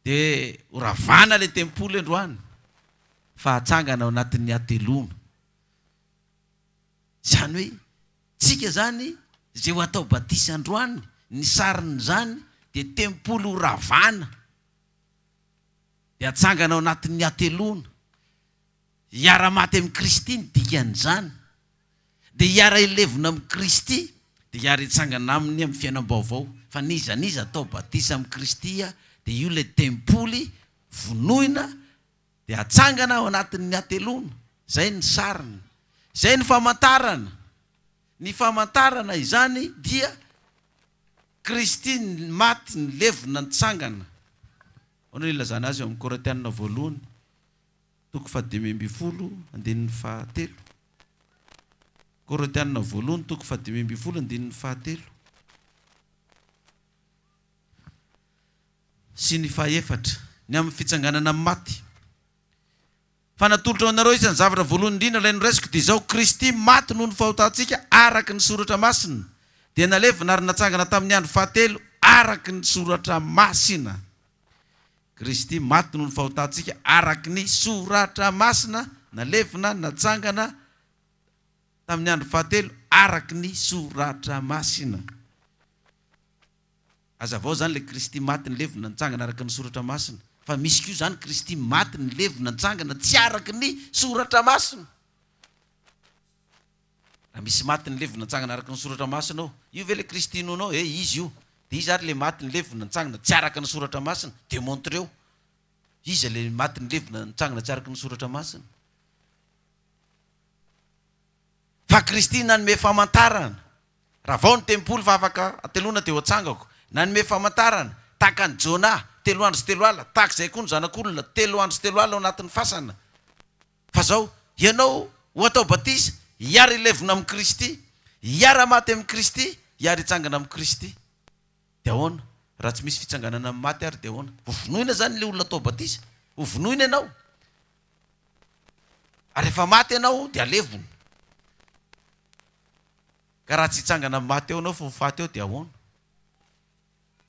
Dia ho ravana ilay tempoly androany fa hatsangana ao anatin'ny hateloana. Izany hoe tsika izany izay ho atao batisa androany, ny sarin'izany dia tempoly ho ravana dia hatsangana ao anatin'ny hateloana. Hiara-maty amin'i Kristy ny dikan'izany. Dia hiara-hilevina amin'i Kristy, dia hiara-hitsangana Aminy amin'ny fiainam-baovao. Fa n'iza n'iza atao batisa amin'i Kristy dia io ilay tempoly vonoina dia atsangana ao anatin'ny hateloana. Izay ny sariny. Izay ny famantarana. Ny famantarana izany dia Kristy maty, nilevina, nitsangana. Ahoana no ilazana azy ao amin'ny Korintiana voalohany? Toko fahadimy ambinifolo, andininy fahatelo. Korintiana voalohany, toko fahadimy ambinifolo, andininy fahatelo. Sy ny fahefatra, ny amin'ny fitsanganana amin'ny maty. Fa natolotra ho anareo isan'ny zavatra voalohany indrindra ilay noraisiko, dia izao, Kristy maty noho ny fahotantsika araka ny Soratra Masina, dia nalevina ary natsangana tamin'ny andro fahatelo araka ny Soratra Masina. Kristy maty noho ny fahotantsika araka ny Soratra Masina, nalevina, natsangana tamin'ny andro fahatelo araka ny Soratra Masina. Hazavao izany ilay Kristy maty nilevina nitsangana araka ny Soratra Masina. Fa misy koa izany Kristy maty nilevina nitsangana tsy araka ny Soratra Masina. Raha misy maty nilevina nitsangana araka ny Soratra Masina ao, io ve ilay Kristy inoanao? Eh, izy io. Dia iza ary ilay maty nilevina nitsangana tsy araka ny Soratra Masina? Demontreo. Iza ilay maty nilevina nitsangana tsy araka ny Soratra Masina? Fa Kristy nanome famantarana. Ravao ny tempoly fa afaka hateloana dia ho atsangako. Nanome famantarana, tahaka an'i Jonah, telo andro sy telo alina, tahaka izay koa ny Zanak'olona, telo andro sy telo alina ao anatin'ny fasana. Fa zao, ianao ho atao batisa, hiara-hilevina amin'i Kristy, hiara-maty amin'i Kristy, hiara-hitsangana amin'i Kristy. Dia ahoana? Raha tsy misy fitsanganana amin'ny maty ary dia ahoana? Ho vonoina izany ilay olona atao batisa? Ho vonoina ianao? Ary rehefa maty ianao dia alevina. Ka raha tsy hitsangana amin'ny maty eo ianao fa ho faty eo dia ahoana?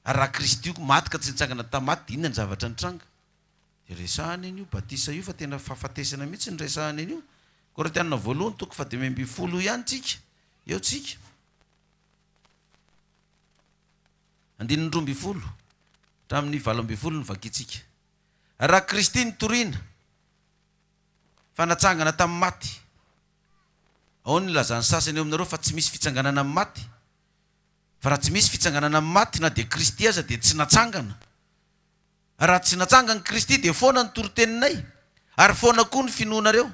Ary raha Kristy io maty ka tsy nitsangana tamin'ny maty dia inona ny zavatra nitranga? Dia resahana iny io batisa io fa tena fahafatesana mihitsy no resahana iny io. Korintiana voalohany toko fahadimy ambin'ny folo ihany tsika, eo tsika. Andininy 12 hatramin'ny 18 no vakintsika. Raha Kristy nitoriana fa natsangana tamin'ny maty, ahoana no ilazan'ny sasany eo aminareo fa tsy misy fitsanganana amin'ny maty? Fa raha tsy misy fitsanganana amin'ny maty, na dia Kristy aza dia tsy natsangana. Raha tsy natsangan'i Kristy dia foana ny toriteninay, ary foana koa ny finoanareo.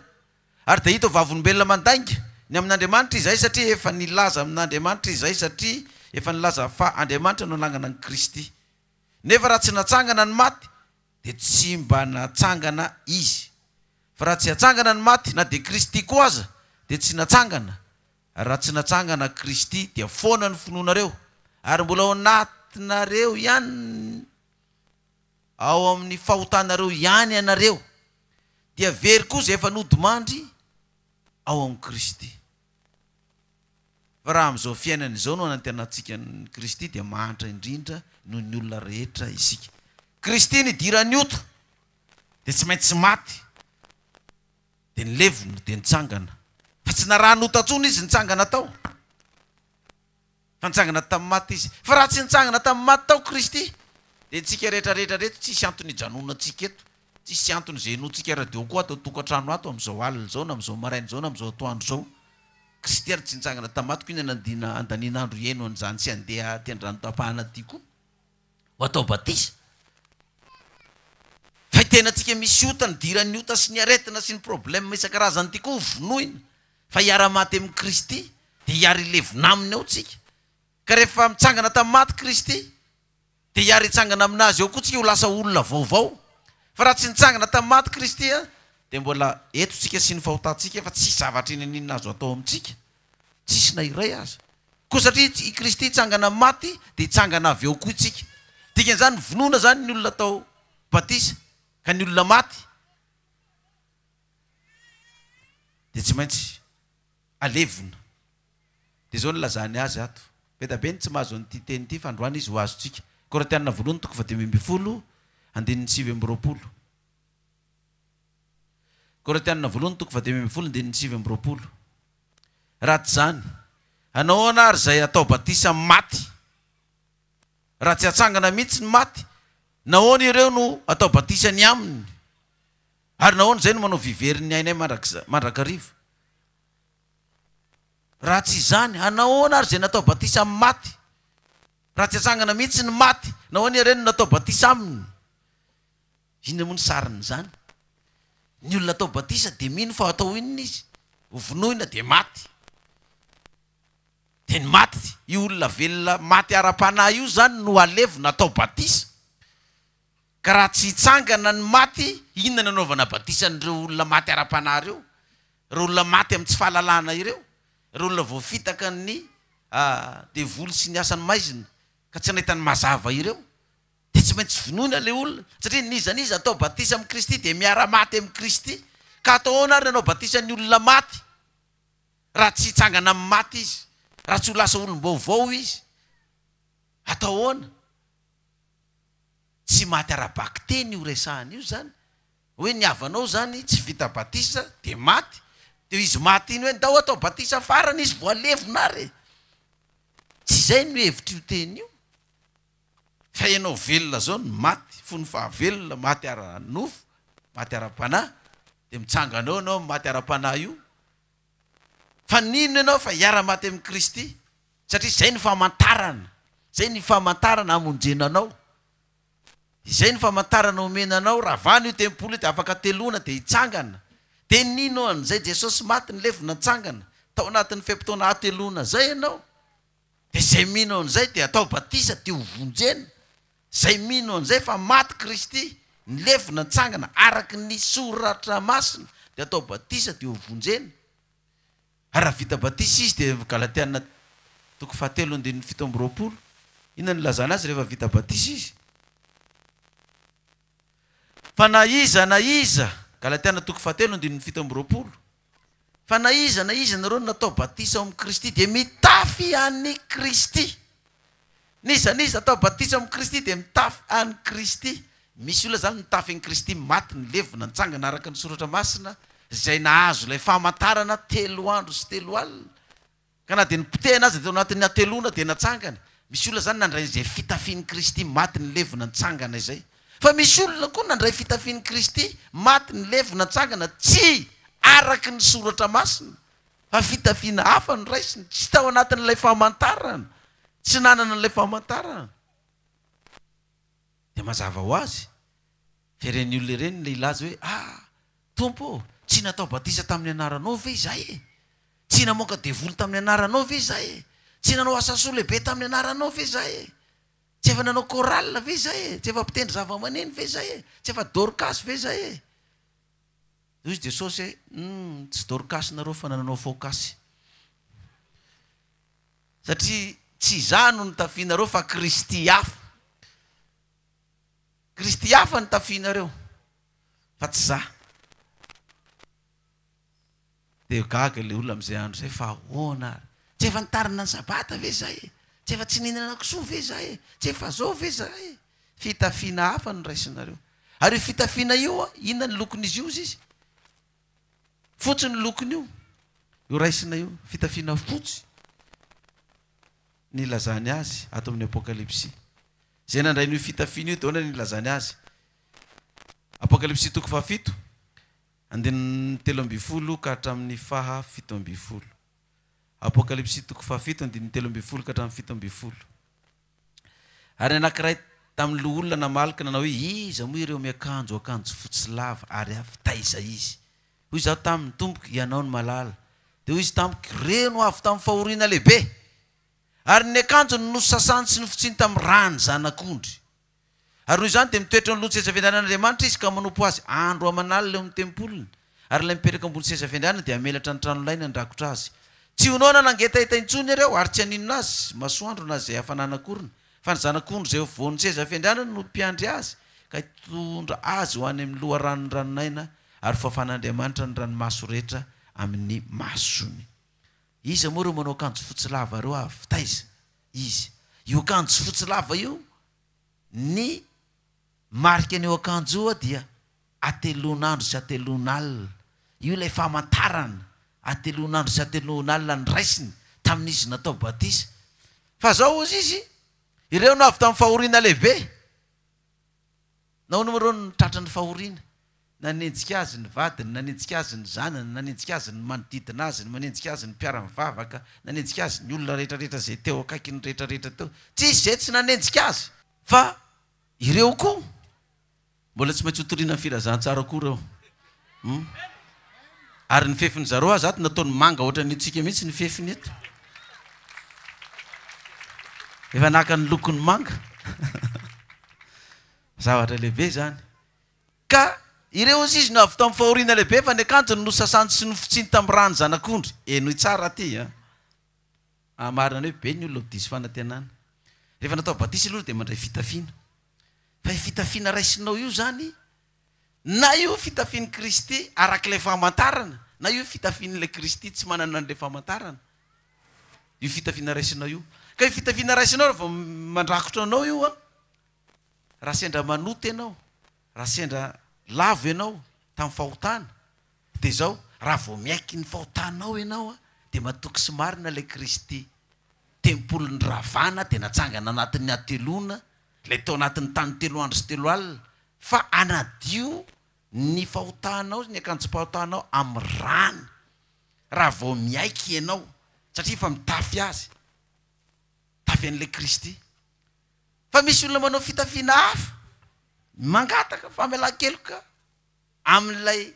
Ary dia hita ho vavolombelona mandainga ny amin'Andriamanitra izahay satria efa nilaza amin'Andriamanitra izahay satria efa nilaza fa Andriamanitra no nanangana an'i Kristy. Nefa raha tsy natsangana ny maty dia tsy mba natsangana Izy. Fa raha tsy atsangana ny maty, na dia Kristy koa aza dia tsy natsangana. Ary raha tsy natsangana Kristy dia foana ny finoanareo, ary mbola ao anatinareo ihany ao amin'ny fahotanareo ihany ianareo, dia very koa izay efa nodimandry ao amin'i Kristy. Fa raha amin'izao fiainana izao no anantenantsika an'i Kristy dia mahantra indrindra noho ny olona rehetra isika. Kristy nidiran'ny ota dia tsy maintsy maty, dia nilevina, dia nitsangana. Fa tsy naraha-nota intsony izy nitsangana tao. Fa nitsangana tamin'ny maty izy. Fa raha tsy nitsangana tamin'ny maty tao Kristy, dia ntsika rehetra rehetra reto tsisy antony hijanonantsika eto, tsisy antony izay henoantsika radio koa ato an-tokantrano ato amin'izao alina izao na amin'izao maraina izao na amin'izao atoandro izao. Kristy ary tsy nitsangana tamin'ny maty koa inona no andaniana andro hiheno an'izany sy handeha aty an-dranotapahana aty koa ho atao batisa? Fa itenantsika misy ota, nidiran'ny ota sy ny aretina sy ny problème isan-karazany ity koa ho vonoina. Fa hiara-maty amin'i Kristy, dia hiara-hilevina Aminy ao tsika. Ka rehefa mitsangana tamin'ny maty Kristy, dia hiara-hitsangana aminazy ao koa tsika ho lasa olona vaovao. Fa raha tsy nitsangana tamin'ny maty Kristy, dia mbola eto tsika sy ny fahotantsika, fa tsisy zavatra inona n'inona azo atao amintsika. Tsisy na iray aza. Koa satria i Kristy hitsangana amin'ny maty, dia hitsangana avy eo koa isika. Dikan'izany, vonoina izany ny olona atao batisa, ka ny olona maty dia tsy maintsy alevina. Dia izao no ilazany azy ato. Be dia be ny tsy mahazo an'ity teny ity, fa androany izy ho azontsika. Korintiana voalohany toko fahadimy ambin'ny folo, andininy 29. Korintiana voalohany toko fahadimy ambin'ny folo, andininy 29. Raha tsy izany, hanao ahoana ary izay atao batisa amin'ny maty? Raha tsy hatsangana mihitsy ny maty, nahoana ireo no atao batisa ny aminy? Ary nahoana izay no manao viverin'ny ainay mandrakariva? Raha tsy izany, hanao ahoana ary izay natao batisa amin'ny maty? Raha tsy hatsangana mihitsy ny maty, nahoana ireny no natao batisa aminy? Inona moa ny sarin'izany? Ny olona atao batisa dia mino fa atao inona izy? Ho vonoina dia maty. Dia ny maty, io olona velona maty ara-panahy io izany no alevina atao batisa. Ka raha tsy hitsangana ny maty, inona no anaovana batisa an'ireo olona maty ara-panahy ireo? Ireo olona maty amin'ny tsy fahalalana ireo? Ireo olona voafitaka ny devoly sy ny asany maizina ka tsy nahita ny mazava ireo? Dia tsy maintsy vonoina ilay olona, satria n'iza n'iza atao batisa amin'i Kristy dia miara-maty amin'i Kristy. Ka atao ahoana ary ny hanao batisa ny olona maty, raha tsy hitsangana amin'ny maty izy, raha tsy ho lasa olom-baovao izy? Atao ahoana? Tsy maty ara-bakiteny io resahana io izany. Hoe ny havanao izany tsy vita batisa dia maty, dia izy maty iny hoe ndao atao batisa farany izy vao alevina ary e! Tsy izay no hevitr'io teny io. Fa ianao velona zao no maty, fony fahavelona, maty ara-nofo, maty ara-panahy, dia mitsangana eo ianao maty ara-panahy io, fa nino ianao fa hiara-maty amin'i Kristy, satria izay no famantarana, izay ny famantarana hamonjena anao, izay ny famantarana omena anao, ravana io tempoly io dia afaka telona dia hitsangana, dia nino an'izay Jesosy maty nilevina nitsangana, tao anatin'ny fe-potoana hateloana izay ianao. Dia izay mino an'izay dia atao batisa dia ho vonjena. Izay mino an'izay fa maty Kristy, nilevina, nitsangana araka ny Soratra Masina dia atao batisa dia ho vonjena. Ary raha vita batisa izy dia Galatiana toko fahatelo andininy 27, inona no ilazana azy rehefa vita batisa izy? Fa na iza na iza, Galatiana toko fahatelo andininy 27. Fa na iza na iza nareo natao batisa ao amin'i Kristy dia mitafy an'i Kristy. N'iza n'iza atao batisa ao amin'i Kristy dia mitafy an'i Kristy. Misy olona izany mitafy an'i Kristy maty, nilevina, nitsangana araka ny Soratra Masina, izay nahazo ilay famantarana telo andro sy telo alina. Ka na dia nopotehina aza teo anatin'ny hateloana dia natsangana. Misy olona izany nandray izay fitafian'i Kristy maty nilevina nitsangana izay. Fa misy olona koa nandray fitafian'i Kristy maty nilevina nitsangana tsy araka ny Soratra Masina fa fitafiana hafa no raisiny, tsy tao anatin'ilay famantarana, tsy nanana an'ilay famantarana. Dia mazava ho azy fa ireny olona ireny ilay hilaza hoe, Ah, Tompo ô, tsy natao batisa tamin'ny anaranao ve izahay e? Tsy namoaka devoly tamin'ny anaranao ve izahay e? Tsy nanao asa soa lehibe tamin'ny anaranao ve izahay e? Tsy efa nanao chorale ve izahay e? Tsy efa mpitendry zavamaneno ve izahay e? Tsy efa Dorcas ve izahay e? Hoy izy Jesosy hoe, Humm, tsy Dorcas nareo fa nanao Focas. Satria tsy izaho no nitafianareo fa Kristy hafa. Kristy hafa no tafianareo fa tsy izaho. Dia gaga ilay olona amin'izay andro izay fa ahoana ary? Tsy efa nitarina ny sabata ve izahay e? Tsy efa tsy nihinana kisoa ve izahay e? Tsy efa zao ve izahay e? Fitafiana hafa no raisinareo. Ary io fitafiana io an, inona ny lokon'izy io hozy izy? Fotsy ny lokon'io, io raisina io, fitafiana fotsy ny ilazany azy ato amin'ny Apokalypsy. Izay nandray an'io fitafiana io dia ahoana ny ilazany azy? Apokalypsy toko fahafito, andininy 13 ka hatramin'ny faha 17. Apokalypsy toko fahafito, andininy 13 ka hatramin'ny 17. Ary ny anankiray tamin'ny loholona namaly ka nanao hoe, Iza moa ireo miakanjo akanjo fotsy lava, ary avy taiza izy? Hoy izaho taminy, Tompoko, Ianao no mahalala. Dia hoy izy tamiko, Ireo no avy tamin'ny fahoriana lehibe, ary ny akanjony no nosasany sy nofotsiny tamin'ny ran'ny Zanak'ondry. Ary noho izany dia mitoetra eo anoloan'ny seza fiandrianan'Andriamanitra izy ka manompo Azy andro aman'alina eo amin'ny tempoliny, ary ilay mipetraka ambony seza fiandrianana dia hamelatra ny tranolainy handrakotra azy. Tsy ho noana na hangetaheta intsony ireo, ary tsy haninona azy masoandro na izay hafanana akoriny, fa ny Zanak'ondry izay eo afovoan'ny seza fiandrianana no mpiandry azy, ka hitondra azy ho any amin'ny loharanon'ny ranon'aina, ary hofafan'Andriamanitra ny ranomaso rehetra amin'ny masony. Iza moa ireo manao akanjo fotsy lava ireo avy taiza izy? Io akanjo fotsy lava io Ny marika an'io akanjo io dia hatelon'andro sy hatelon'alina. Io ilay famantarana, hatelon'andro sy hatelon'alina noraisiny tamin'izy natao batisa. Fa zao hozy izy, ireo no avy tamin'ny fahoriana lehibe. Nahoana moa ireo no tratran'ny fahoriana? Nanenjika azy ny vadiny, nanenjika azy ny zanany, nanenjika azy ny manodidina azy, manenjika azy ny mpiara-mivavaka, nanenjika azy ny olona rehetrarehetra izay teo akaikiny rehetrarehetra teo. Tsisy izay tsy nanenjika azy. Fa ireo koa, mbola tsy maintsy hotorina ny filazantsara koa ireo. Hum. Ary ny fefin'ny zareo aza ato nataony manga ohatran'ny antsika mihitsy ny fefiny eto. Efa naka ny lokony manga. Zavatra lehibe izany. Ka ireo ozy izy no avy tamin'ny fahoriana lehibe fa ny akanjony nosasany sy nofotsiny tamin'ny ràn'ny zanak'ondry. Henoy tsara aty an! Hahamarina ny hoe be ny olona ho diso fanantenana. Rehefa natao batisa aloha dia mandray fitafiana. Fa io fitafiana raisinao io izany, na io fitafian'i Kristy arak'ilay famantarana, na io fitafian'ilay Kristy tsy manana an'ilay famantarana. Io fitafiana raisinao io. Ka io fitafiana raisinao raha vao mandrakotra anao io an, Raha sendra manota ianao, raha sendra lavo ianao tamin'ny fahotana, dia izao, raha vao miaiky ny fahotanao ianao, dia matoky sy marina ilay Kristy. Tempoly noravana dia natsangana anatin'ny hateloana, ilay tao anatin'ny tany telo andro sy telo alina, fa hanadio ny fahotanao, ny akanjom-pahotanao amin'ny rany, raha vao miaiky ianao, satria efa mitafy azy, mitafy an'ilay Kristy. Fa misy olona manao fitafiana hafa, mangataka famelan-keloka amin'ilay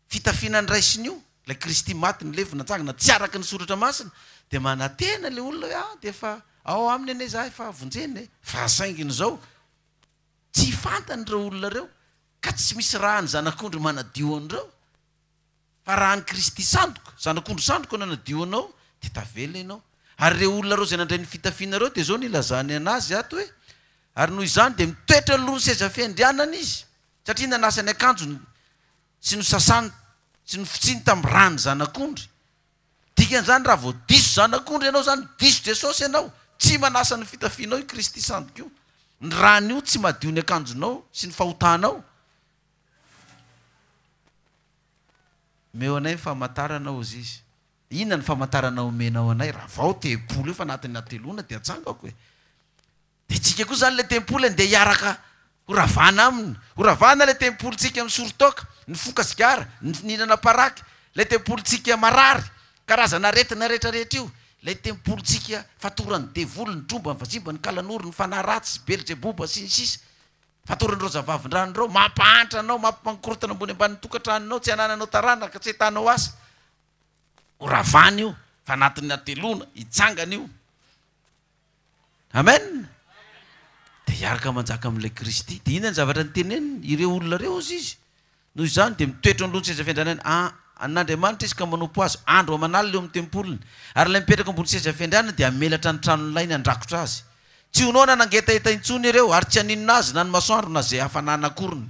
fitafiana noraisiny io, ilay Kristy maty nilevina natsangana tsy araka ny soratra masina, dia manantena ilay olona hoe ah dia efa ao aminy anie za efa vonjena e, fa sainginy izao tsy fantany ireo olona ireo ka tsy misy rà ny zanak'ondry manadio an'ireo. Fa raha an'i Kristy sandoka, zanak'ondry sandoka no nanadio anao, dia tavela ianao. Ary ireo olona ireo izay nandray ny fitafiana ireo, dia izao no ilazany an'azy ato hoe, Ary noho izany dia mitoetra alohan'ny seza fiandrianana izy, satria nanasa ny akanjony sy nosasany Sy nofotsiny tamin'ny ràn'ny Zanak'ondry. Dikan'izany raha vao diso Zanak'ondry ianao izany, diso Jesosy ianao. Tsy manasa ny fitafianao i Kristy sandoka io. Ny ràny io tsy madio ny akanjonao sy ny fahotanao. Omeo anay ny famantarana hozy izy. Inona ny famantarana omenao anay? Ravao tempoly io fa anatin'ny hateloana dia atsangako e. Dia tsika koa izany ilay tempoly andeha hiaraka ho ravana aminy. Ho ravana ilay tempolintsika misoro-toaka, nifoka sigara, nihinana paraky, ilay tempolintsika marary, karazana aretina rehetrarehetra io, ilay tempolintsika fatoran'ny devoly, ny tromba, ny vazimba, ny kalanoro, ny fanahy ratsy, belzeboba, sy ny sisa Fatoran'ireo zavavindrano ireo, mampahantra anao, mampimankorotana ambony ambanin'ny tokantranonao, tsy anananao taranaka, tsy ahitanao asa. Ho ravana io, fa anatin'ny hateloana, hitsangana io. Amen! Dia hiaraka manjaka amin'ilay Kristy. Dia inona ny zavatra noteneniny? Ireo olona ireo, hozy izy. Noho izany, dia mitoetra eo anoloan'ny seza fiandrianana an'Andriamanitra izy ka manompo Azy andro aman'alina eo amin'ny tempoliny. Ary ilay mipetraka ambony seza fiandrianana dia hamelatra ny tranolainy handrakotra azy. Tsy ho noana nangetaheta intsony ireo, ary tsy haninona azy na ny masoandro na izay hafanana akoriny.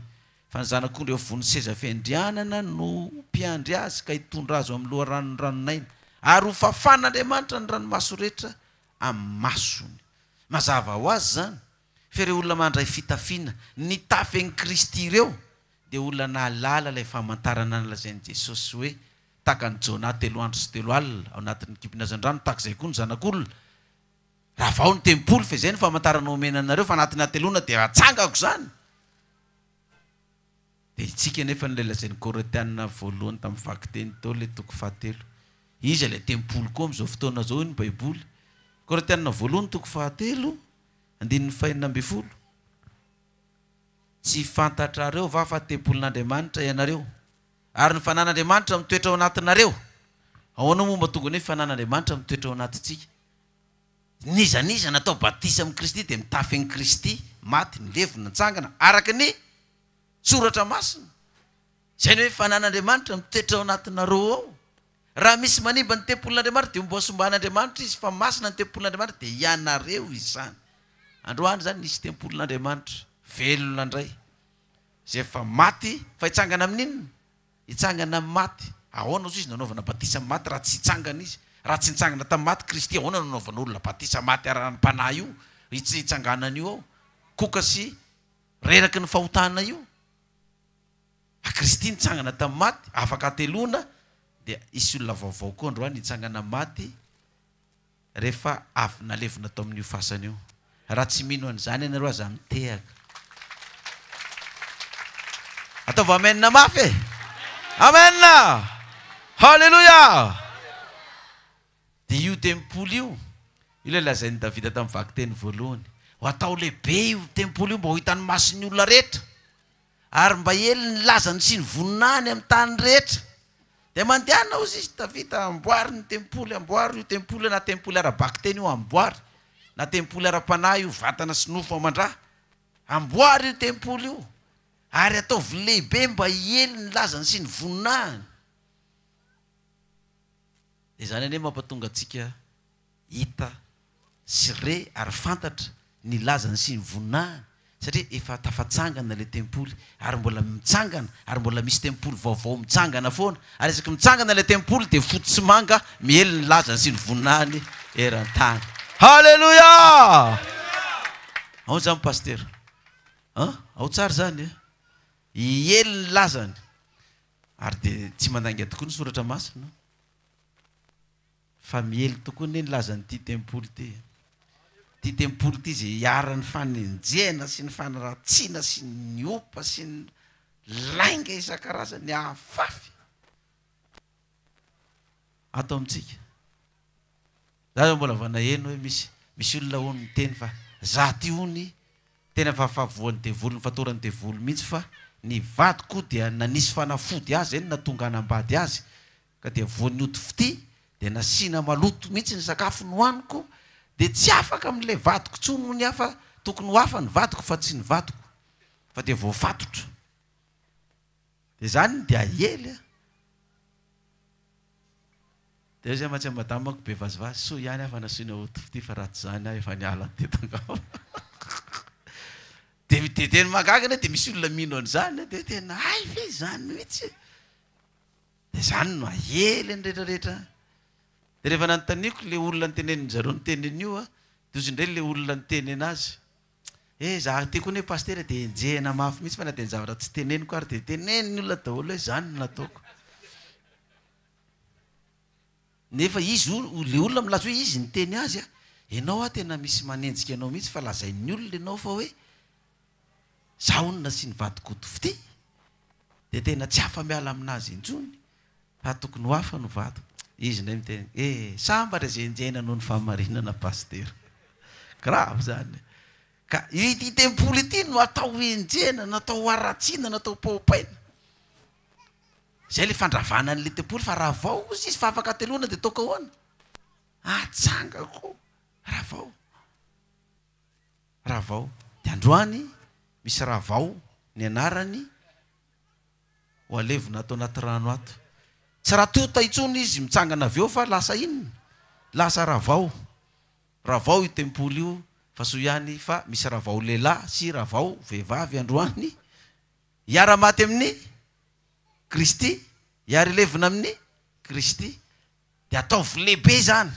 Fa ny Zanak'ondry eo afovoan'ny seza fiandrianana no mpiandry azy ka hitondra azy ho amin'ny loharanon'ny ranon'aina. Ary hofafan'Andriamanitra ny ranomaso rehetra amin'ny masony. Mazava ho azy izany fa ireo olona mandray fitafiana nitafy an'i Kristy ireo dia olona nahalala ilay famantarana nolazain'i Jesosy hoe tahaka an'i Jonah telo andro sy telo alina ao anatin'ny kibon'ny hazandrano, tahaka izay koa ny Zanak'olona. Ravao ny tempoly fa izay no famantarana omena anareo fa anatin'ny hateloana dia hatsangako izany. Dia itsika anefa no ilay lazain'ny Korintiana voalohany tamin'ny vakiteny teo ilay toko fahatelo. Iza ilay tempoly koa amin'izao fotoana izao hoy ny Baiboly. Korintiana voalohany toko fahatelo andininy fahenina ambin'ny folo. Tsy fantatrareo va fa tempolin'Andriamanitra ianareo, ary ny fanan'Andriamanitra mitoetra ao anatinareo? Ahoana moa mba tonga ny hoe fanan'Andriamanitra mitoetra ao anatintsika? N'iza n'iza natao batisa amin'i Kristy dia mitafy an'i Kristy, maty, nilevina, nitsangana, araka ny Soratra Masina. Izay ny hoe fanan'Andriamanitra mitoetra ao anatinareo ao. Raha misy manimba ny tempolin'Andriamanitra dia homboasomban'Andriamanitra izy, fa masina ny tempolin'Andriamanitra dia ianareo izany. Androany izany nisy tempolin'Andriamanitra velona indray, izay efa maty fa hitsangana amin'inona? Hitsangana amin'ny maty. Ahoana ozy izy nanaovana batisa amin'ny maty raha tsy hitsangana izy? Raha tsy nitsangana tamin'ny maty Kristy, ahoana no nanaovana olona batisa maty ara-panahy io, hitsanganana io ao? Koka sy reraky ny fahotana io. Fa Kristy nitsangana tamin'ny maty, afaka hateloana dia hisy olona vaovao koa androany hitsangana maty rehefa avy nalevina tao amin'io fasana io. Raha tsy mino an'izany ianareo aza mitehaka. Ataovy amen mafy e! Amen! Haleloia! Dia io tempoly io, io ilay lazain'i Davida tamin'ny vakiteny voalohany. Ho atao lehibe io tempoly io mba ho hitan'ny mason'ny olona rehetra. Ary mba hiely ny lazany sy ny voninahiny amin'ny tany rehetra. Dia mandehana hozy izy, Davida, amboary ny tempoly, amboary io tempoly io, na tempoly ara-bakiteny io, amboary, na tempoly ara-panahy io, vatana sy nofo aman-dra, amboary io tempoly io, ary ataovy lehibe mba hiely ny lazany sy ny voninahiny. Dia izany anie mampatonga antsika hita sy re ary fantatra ny lazany sy ny voninahiny satria efa tafatsangana ilay tempoly ary mbola mitsangana ary mbola misy tempoly vaovao mitsangana foana ary isaky mitsangana ilay tempoly dia fotsy sy manga miely ny lazany sy ny voninahiny eran-tany. Haleloia! Ao izany Pasitera an! Ao tsara izany an! Hiely ny lazany ary dia tsy mandainga tokoa ny soratra masina. Fa miely tokoa anie ny lazan'ity tempoly ity e. Ity tempoly ity izay iharan'ny fanenjehana sy ny fanaratsiana sy ny ompa sy ny lainga isan-karazany hahafafy ato amintsika. Za zao mbola vao naheno hoe misy misy olona hono miteny fa za ty hony tena fa fa voan'ny devoly nifatoran'ny devoly mihitsy fa ny vadiko dia nanisy fanafody azy zay no nahatonga hanambady azy Ka dia voan'ny ody fitia dia nasiana maloto mihitsy ny sakafo nohaniko dia tsy afaka amin'ilay vadiko intsony hono aho fa tokony ho hafa ny vadiko fa tsy ny vadiko fa dia voafatotra. Dia izany dia ahely a! Dia hoy izay mantsy amin'i madamako be vazivazy, soa ihany aho fa nasiana ody fitia fa raha tsy izany aho efa niala teto angamba. Dia dia tena mahagaga anie dia misy olona mino an'izany dia tena hay ve izany mihitsy e! Dia izany no ahely ny rehetra rehetra. Dia rehefa nanontaniako ilay olona nitenenin-dry zareo niteny an'io a, dia hozy indray ilay olona niteny anazy, Eh, za aty koa anie pasitera dia enjehina mafy mihitsy fa na dia ny zavatra tsy teneniko ary dia tenenin'ny olona daholo hoe izany no nataoko. Nefa izy ilay olona milaza hoe izy niteny azy a, ianao a tena misy manenjika anao mihitsy fa lazain'ny olona ianao fa hoe za hono nasian'ny vadiko ody fitia dia tena tsy afa-miala aminazy intsony fa tokony ho hafa no vadiko. Izy indray miteny, eh, sambatra izay enjehina noho ny fahamarinana pasitera. Grave izany. Ka ity tempoly ity no atao enjehina, natao haratsiana, natao paopaina. Izay ilay fandravana an'ilay tempoly fa ravao hozy izy fa afaka hateloana dia ataoko ahoana? Atsangako. Ravao. Ravao. Dia androany misy ravao ny anarany ho alevina ato anaty rano ato. Tsy ratota intsony izy mitsangana avy eo fa lasa inona? Lasa ravao. Ravao io tempoly io fa soa ihany fa misy ravao lehilahy sy ravao vehivavy androany hiara-maty amin'i Kristy, hiara-hilevina amin'i Kristy. Dia ataovy lehibe izany,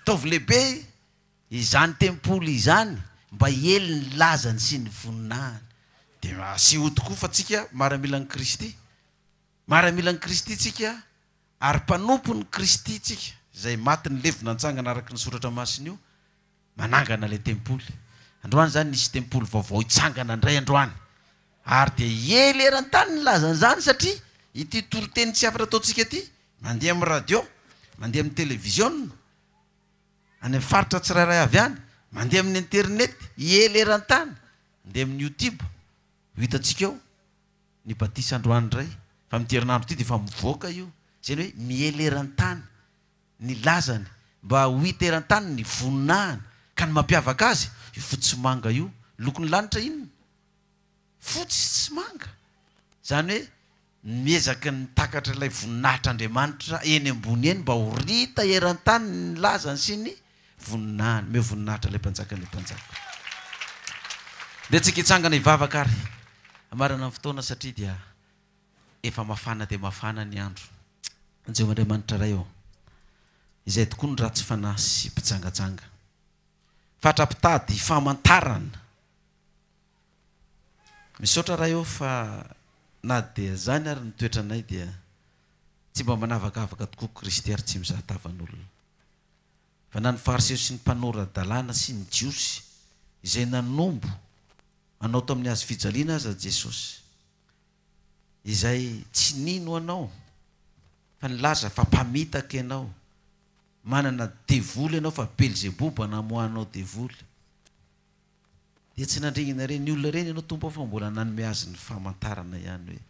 ataovy lehibe izany tempoly izany mba hiely ny lazany sy ny voninahiny. Dia asehoy tokoa fa tsika maramilan'i Kristy. Maramilan'i Kristy tsika ary mpanompon'i Kristy tsika, izay maty nilevina nitsangana araka ny Soratra Masina io, manangana ilay tempoly. Androany izany nisy tempoly vaovao hitsangana indray androany. Ary dia hiely eran-tany ny lazan'izany satria ity toriteny tsy hafatra ataontsika ity, mandeha amin'ny radio, mandeha amin'ny televiziona, any amin'ny faritra tsirairay avy any, mandeha amin'ny internet, hiely eran-tany, mandeha amin'ny youtube, ho hitantsika eo ny batisa androany indray, fa amin'ity herinandro ity dia efa mivoaka io, izay ny hoe miely eran-tany. ny lazany, mba ho hita eran-tany ny voninahiny, ka ny mampiavaka azy, io fotsy sy manga io, lokon'ny lanitra inona? Fotsy sy manga. Izany hoe miezaka ny mitakatra ilay voninahitr'Andriamanitra eny ambony eny mba ho rita eran-tany ny lazany sy ny voninahiny. Omeo voninahitra ilay Mpanjakan'ny mpanjaka. Ndeha tsika hitsangana hivavaka ary hamarana ny fotoana satria dia Efa mafana dia mafana ny andro. Jehovah Andriamanitra Ray ô, izay tokoa no ratsy fanahy sy mpijangajanga. Fatra-pitady famantarana. Misaotra Ray ô fa na dia izany ary ny toetranay dia tsy mba manavakavaka tokoa Kristy ary tsy mizaha tavan'olona. Fa na ny Fariseo sy ny mpanora-dalàna sy ny Jiosy izay nanombo anao tamin'ny hazo fijaliana aza Jesosy izay tsy nino anao fa nilaza fa mpamitaka ianao, manana devoly ianao fa Belzeboba namoahanao devoly. Dia tsy nandringana ireny olona ireny ianao Tompo fa mbola nanome azy ny famantarana ihany hoe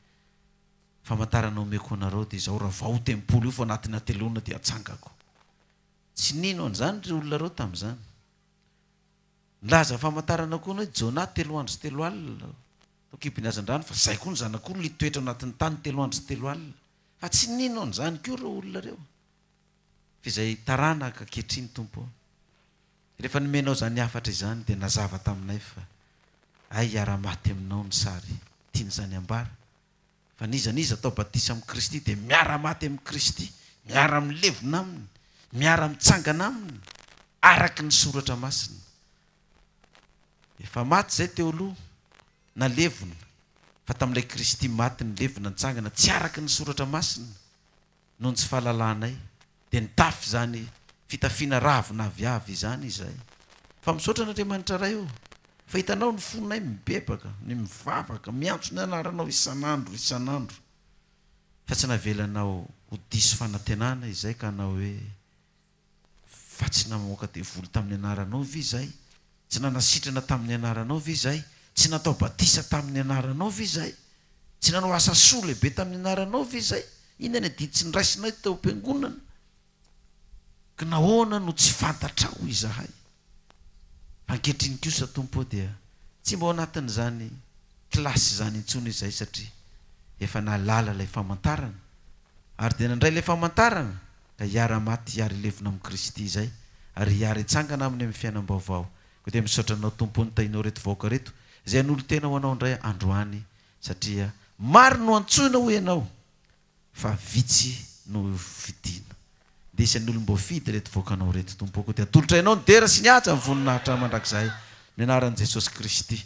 famantarana omeko anareo dia izao ravao tempoly io fa anatin'ny hateloana dia atsangako. Tsy nino an'izany ireo olona ireo tamin'izany. Nilaza famantarana koa ny hoe Jonah telo andro sy telo alina tao an-kibon'ny hazandrano fa izay koa ny zanak'olona hitoetra anatin'ny tany telo andro sy telo alina. Fa tsy nino an'izany koa ireo olona ireo. Fa izay taranaka ankehitriny Tompo ô, rehefa nomenao izany hafatra izany dia nazava taminay fa hay hiara-maty aminao ny sary tian'izany ambara. Fa n'iza n'iza atao batisa amin'i Kristy dia miara-maty amin'i Kristy, miara-milevina Aminy, miara-mitsangana Aminy, araka ny Soratra Masina. Efa maty izay teo aloha, nalevina, fa tamin'ilay Kristy maty nilevina nitsangana tsy araka ny Soratra Masina, noho ny tsy fahalalanay, dia nitafy izany fitafiana ravin'aviavy izany izahay. Fa misaotra an'Andriamanitra Ray ô, fa hitanao ny fonay mibebaka, ny mivavaka, miantso ny anaranao isan'andro isan'andro, fa tsy navelanao ho diso fanantenana izay ka hanao hoe, Fa tsy namoaka devoly tamin'ny anaranao ve izahay? Tsy nanasitrana tamin'ny anaranao ve izahay? Tsy natao batisa tamin'ny anaranao ve izahay? Tsy nanao asa soa lehibe tamin'ny anaranao ve izahay? Inona ny adidy tsy niraisinay teo am-piangonana? Ka nahoana no tsy fantatrao izahay? Fa ankehitriny kosa, Tompo ô, dia tsy mba ao anatin'izany kilasy izany intsony izahay satria efa nahalala ilay famantarana, ary dia nandray ilay famantarana ka hiara-maty hiara-hilevina amin'i Kristy izay, ary hiara-hitsangana Aminy amin'ny fiainam-baovao. Koa dia misaotra Anao Tompo nitahianao ireto vahoaka ireto, izay hanolo-tena ho Anao indray androany, satria maro no antsoina hoy Ianao, fa vitsy no fidina. Dia isan'ny olom-boafidy ireto vahoakanao ireto, Tompo ô, koa dia atolotray Anao ny dera sy ny haja, ny voninahitra mandrakizay, amin'ny anaran'i Jesosy Kristy,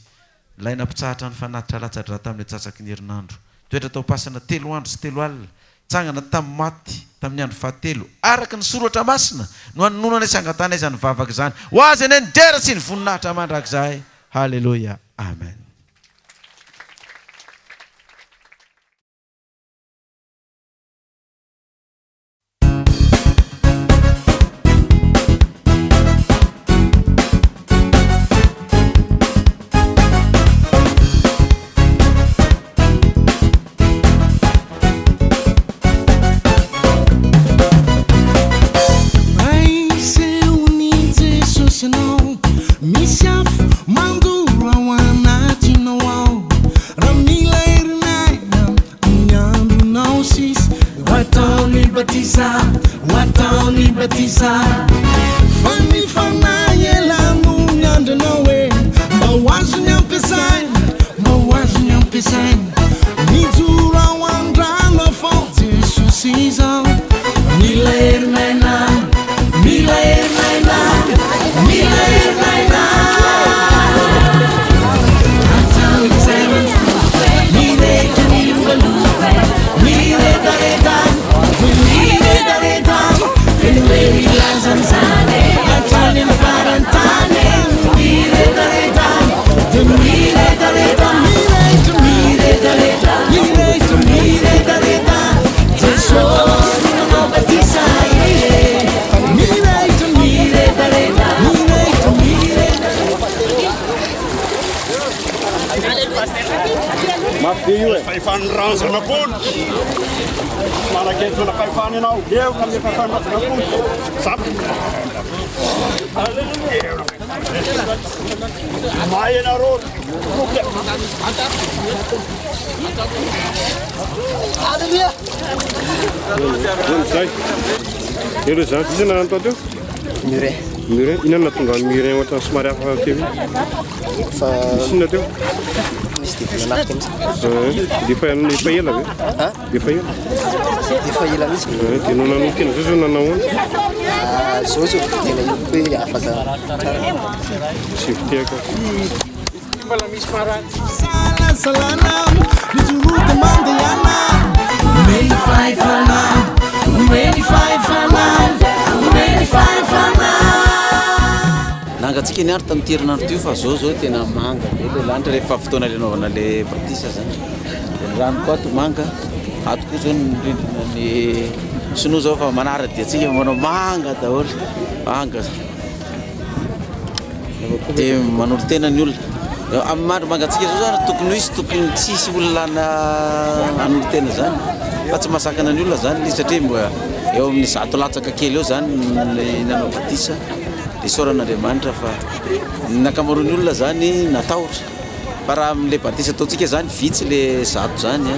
Ilay nampitsahatra ny fanatitra latsa-drà tamin'ny antsasaky ny herinandro, nitoetra tao am-pasana telo andro sy telo alina, nitsangana tamin'ny maty tamin'ny andro fahatelo, araka ny Soratra Masina, no anononanay sy angatanay izany vavaka izany. Ho Azy anie ny dera sy ny voninahitra mandrakizay. Haleloia. Amen. Misy afo mandoro ao anatinao ao Raha mila herin'aina Ny andronao sisa Ho ataony batisa Ho ataony batisa Fa ny fanahy ela no miandry anao e Mba ho azony ampiasaina Mba ho azony ampiasaina Mijoro ao an-drano afao Jesosy izao Mila herin'aina Mila herin'aina Mila herin'aina Mafy be io e. Fahefan'ny ranjanak'ondry. Manakentona fahefana ianao. Eo amin'ny fahefan'ny ranjanak'ondry. Zap. May ianareo. Zay. Ireo zany iza nanano tao teo? Muret. Muret. Inona no nahatonga an'i Muret ohatran'ny somary hafa teo iny? Fa Nisy inona teo? Nisy devoly nanafika mihitsy. Ah, Dia efa efa ela ve? Ah? Efa ela. Efa ela mihitsy. Ah, Dia nao nanolo tena zao zao nanao ahoana? Ah, zao zao tena hitako hoe afaka tsara. Sy fitehaka. Mbola misy farany. Salasalana, mijoroa mandehana. Omeny fahefana, omeny fahefana, omeny fahefana. Nangatsiaka ny andro tamin'ity herinandro ity fa zao zao tena manga be le lanitra rehefa fotoana le anaovana le batisa zany. Dia ny rano koa ato manga, ato koa zao ny rindrina ny sinoa zao fa manara-dia antsika fa manao manga daholo, manga. Dia manolo-tena ny olona. Amin'ny andro mangatsiaka zao zany tokony ho hisy, tokony tsy hisy olona hanolo-tena zany fa tsy mahasakana ny olona zany ilay izy satria mba eo amin'ny zato latsaka kely eo zany ny nanao batisa. Dia isaorana Andriamanitra fa ny ankamaroan'ny olona zany natahotra fa raha amin'ilay batisa ataontsika zany vitsy le zato zany a,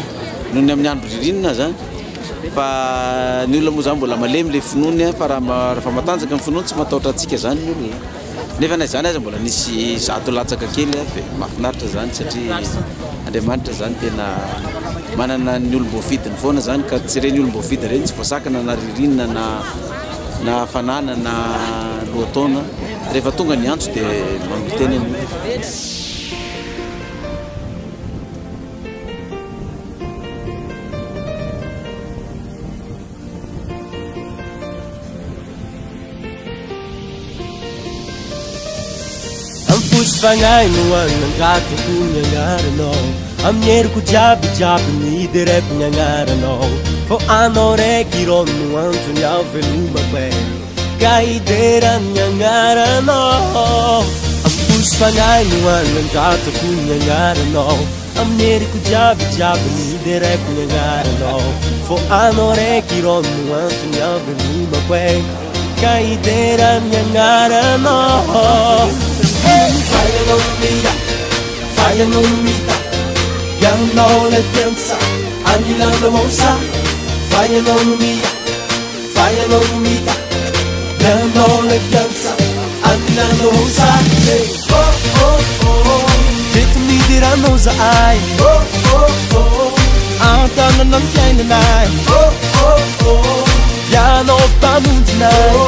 noho ny amin'ny andro ririnina zany fa ny olona moa zany mbola malemy le finoany a, fa raha rehefa matanjaka ny finoany tsy matahotra antsika zany ny olona, nefa na izany aza mbola nisy zato latsaka kely a, dia mahafinaritra zany satria Andriamanitra zany tena manana ny olom-boafidiny foana zany ka tsy ireny olom-boafidy ireny tsy voasakana na ririnina na na hafanana na lohataona, rehefa tonga ny antso dia manolo-tena ny olona. Amin'ny fo sy fagnahy no anandratako ny agnaranao Amin'ny heriko jiaby jiaby ny hidereko ny agnaranao Fô anao raiky irô no antony ahavelomako e Ka hidera ny agnaranao Amin'ny fo sy fagnahy no anandratako ny agnaranao Amin'ny heriko jiaby jiaby ny hidereko ny agnaranao Fô anao raiky irô no antony ahavelomako e Ka hidera ny agnaranao Fa ianao no mila, fa ianao no mita Ianao ilay mpiantsa anilanao sa Fa ianao no mila, fa ianao no mita Ianao ilay mpiantsa anilanao sa Oh oh oh Eto midiranao zahay Oh oh oh An-tananao ny fiainanay. Oh oh oh. Ianao mpamonjinay. Oh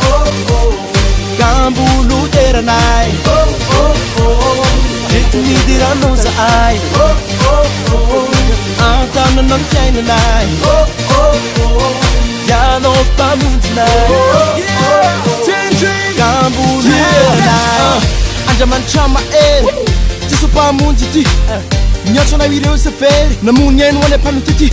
oh oh. Kamboloteranay. Oh oh oh. Eto nidiranao zahay. Oh oh oh. An-tananao ny fiainanay. Oh oh oh. Ianao mpamonjinay. Oh oh oh. Kamboloteranay. Andriamanitra mahery, Jesoa Mpamonjy ity. Miantso anao ireo izay very, namono ny ainy ho anay mpanota ity.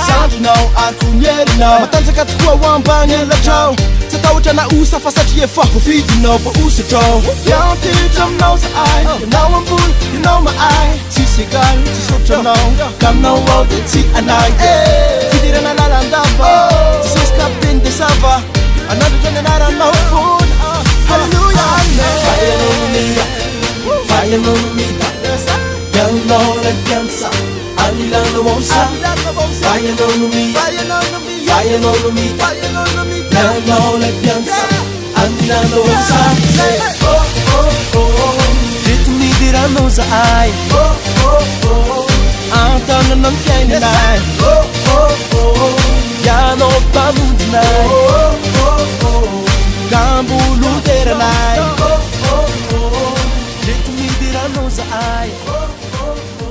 Sandrinao ary koa ny herinao, matanjaka tokoa ho ambany elatrao. Tsy atahotra na osa fa satria efa voafidinao, voahosotrao. Miantehitra aminao zahay, ianao ambony, ianao mahay. Tsisy egal, tsisy ohatranao, ka aminao aho dia tsy hanahy. Fiderana lalandava, Jesosy kapiteny dia sava. Hanandratra ny anaranao foana. Haleloia, amen. Fa ianao no mira, fa ianao no mita, ianao ilay mpiantsa, anilanao ao sa. Fa ianao no mira, fa ianao no mita, ianao ilay mpiantsa, anilanao ao sa. Oh oh oh, eto midiranao zahay. Oh oh oh, an-tananao ny fiainanay. Oh oh oh, ianao mpamonjinay. Oh oh oh, kamboloteranay. Oh oh oh, eto midiranao zahay. Oh oh oh.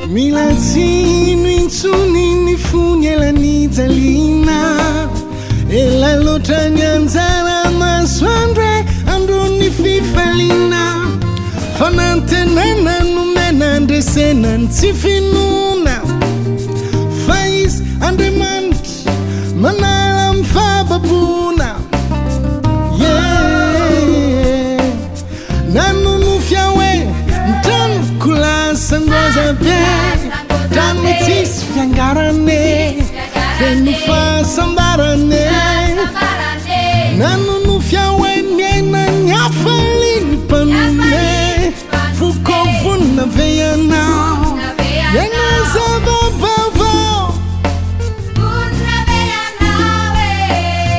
Mila tsy hino intsony ny fony ela nijaliana. Ela loatra ny anjara masoandro e, andron'ny fifaliana. Fanantenana nomena andresena ny tsy finoana. Fa izy Andriamanitra manala amin'ny fahababoana. Yeah. Nanonofy aho hoe ny tranoko lasa ngoza be, trano tsisy fiangarana e, feno fahasambarana e. Nanonofy aho hoe miaina ny hafalian'ny mpanome, foko vonona ve ianao hiaina zava-baovao?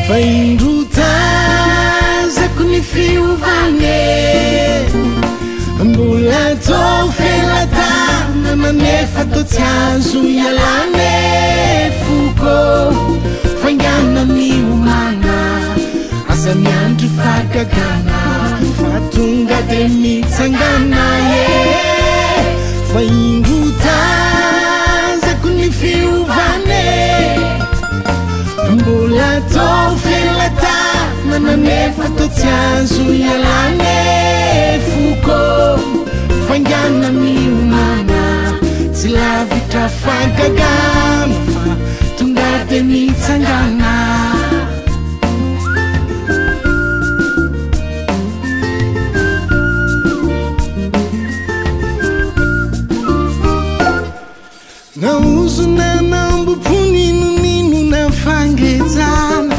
Fa indro tazako ny fiovana e, mbola tô felatanana nefa tô tsy azo ialana e, foko faingana miomana, aza miandry fahagagana fa tonga de mitsangana e. Fa indro tazako ny fiovana e, mbola tô felatanana nefa tô tsy azo ialana e, foko faingana miomana, tsy lavitra fahagagana fa tonga de mitsangana. Naozona nambopony ninonina fangejana,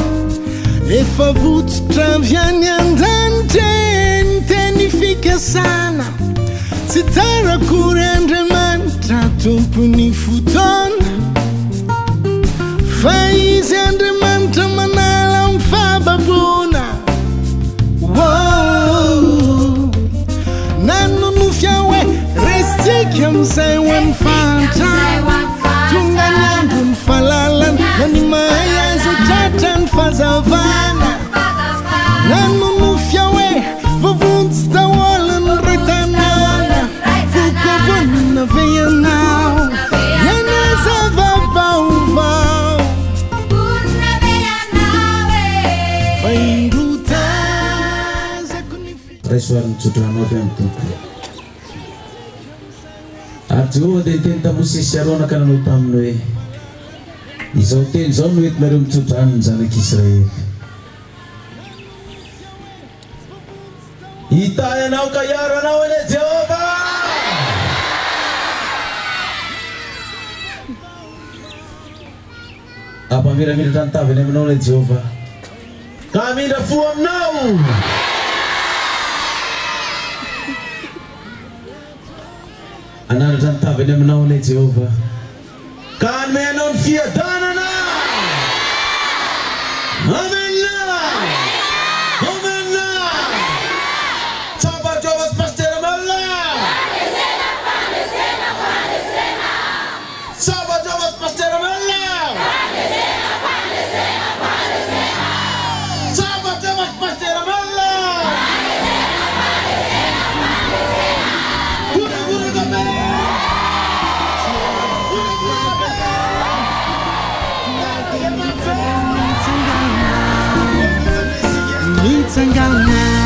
efa votsotra avy any an-danitra e, ny teny fikasana. Tsy tara akory Andriamanitra tompon'ny fotoana, fa izy Andriamanitra manala amin'ny fahababoana. Wow. Nanonofy aho hoe resintsika amin'izay ho an'ny fahantrana, tonga ny andron'ny fahalalana, na ny mahay aza tratra ny fahazavana. Nanonofy aho hoe voavonjy daholo ny ray tanàna, foko vonona ve ianao hiaina zava-baovao? Fa indro tazako ny Raiso ary ny tsodrano avy amin'ny Tompo. Ary Jehovah dia niteny tamin'i Mosesy sy Arona ka nanao taminy hoe, Izao teny izao no entinareo mitsodrano ny zanak'Israely. Hitahy anao ka hiaro anao anie Jehovah! Hampamiramiratra ny tavany aminao anie Jehovah, ka hamindra fo aminao! Hanandratra ny tavany aminao anie Jehovah, ka hanome anao ny fiadanana! mitsangana.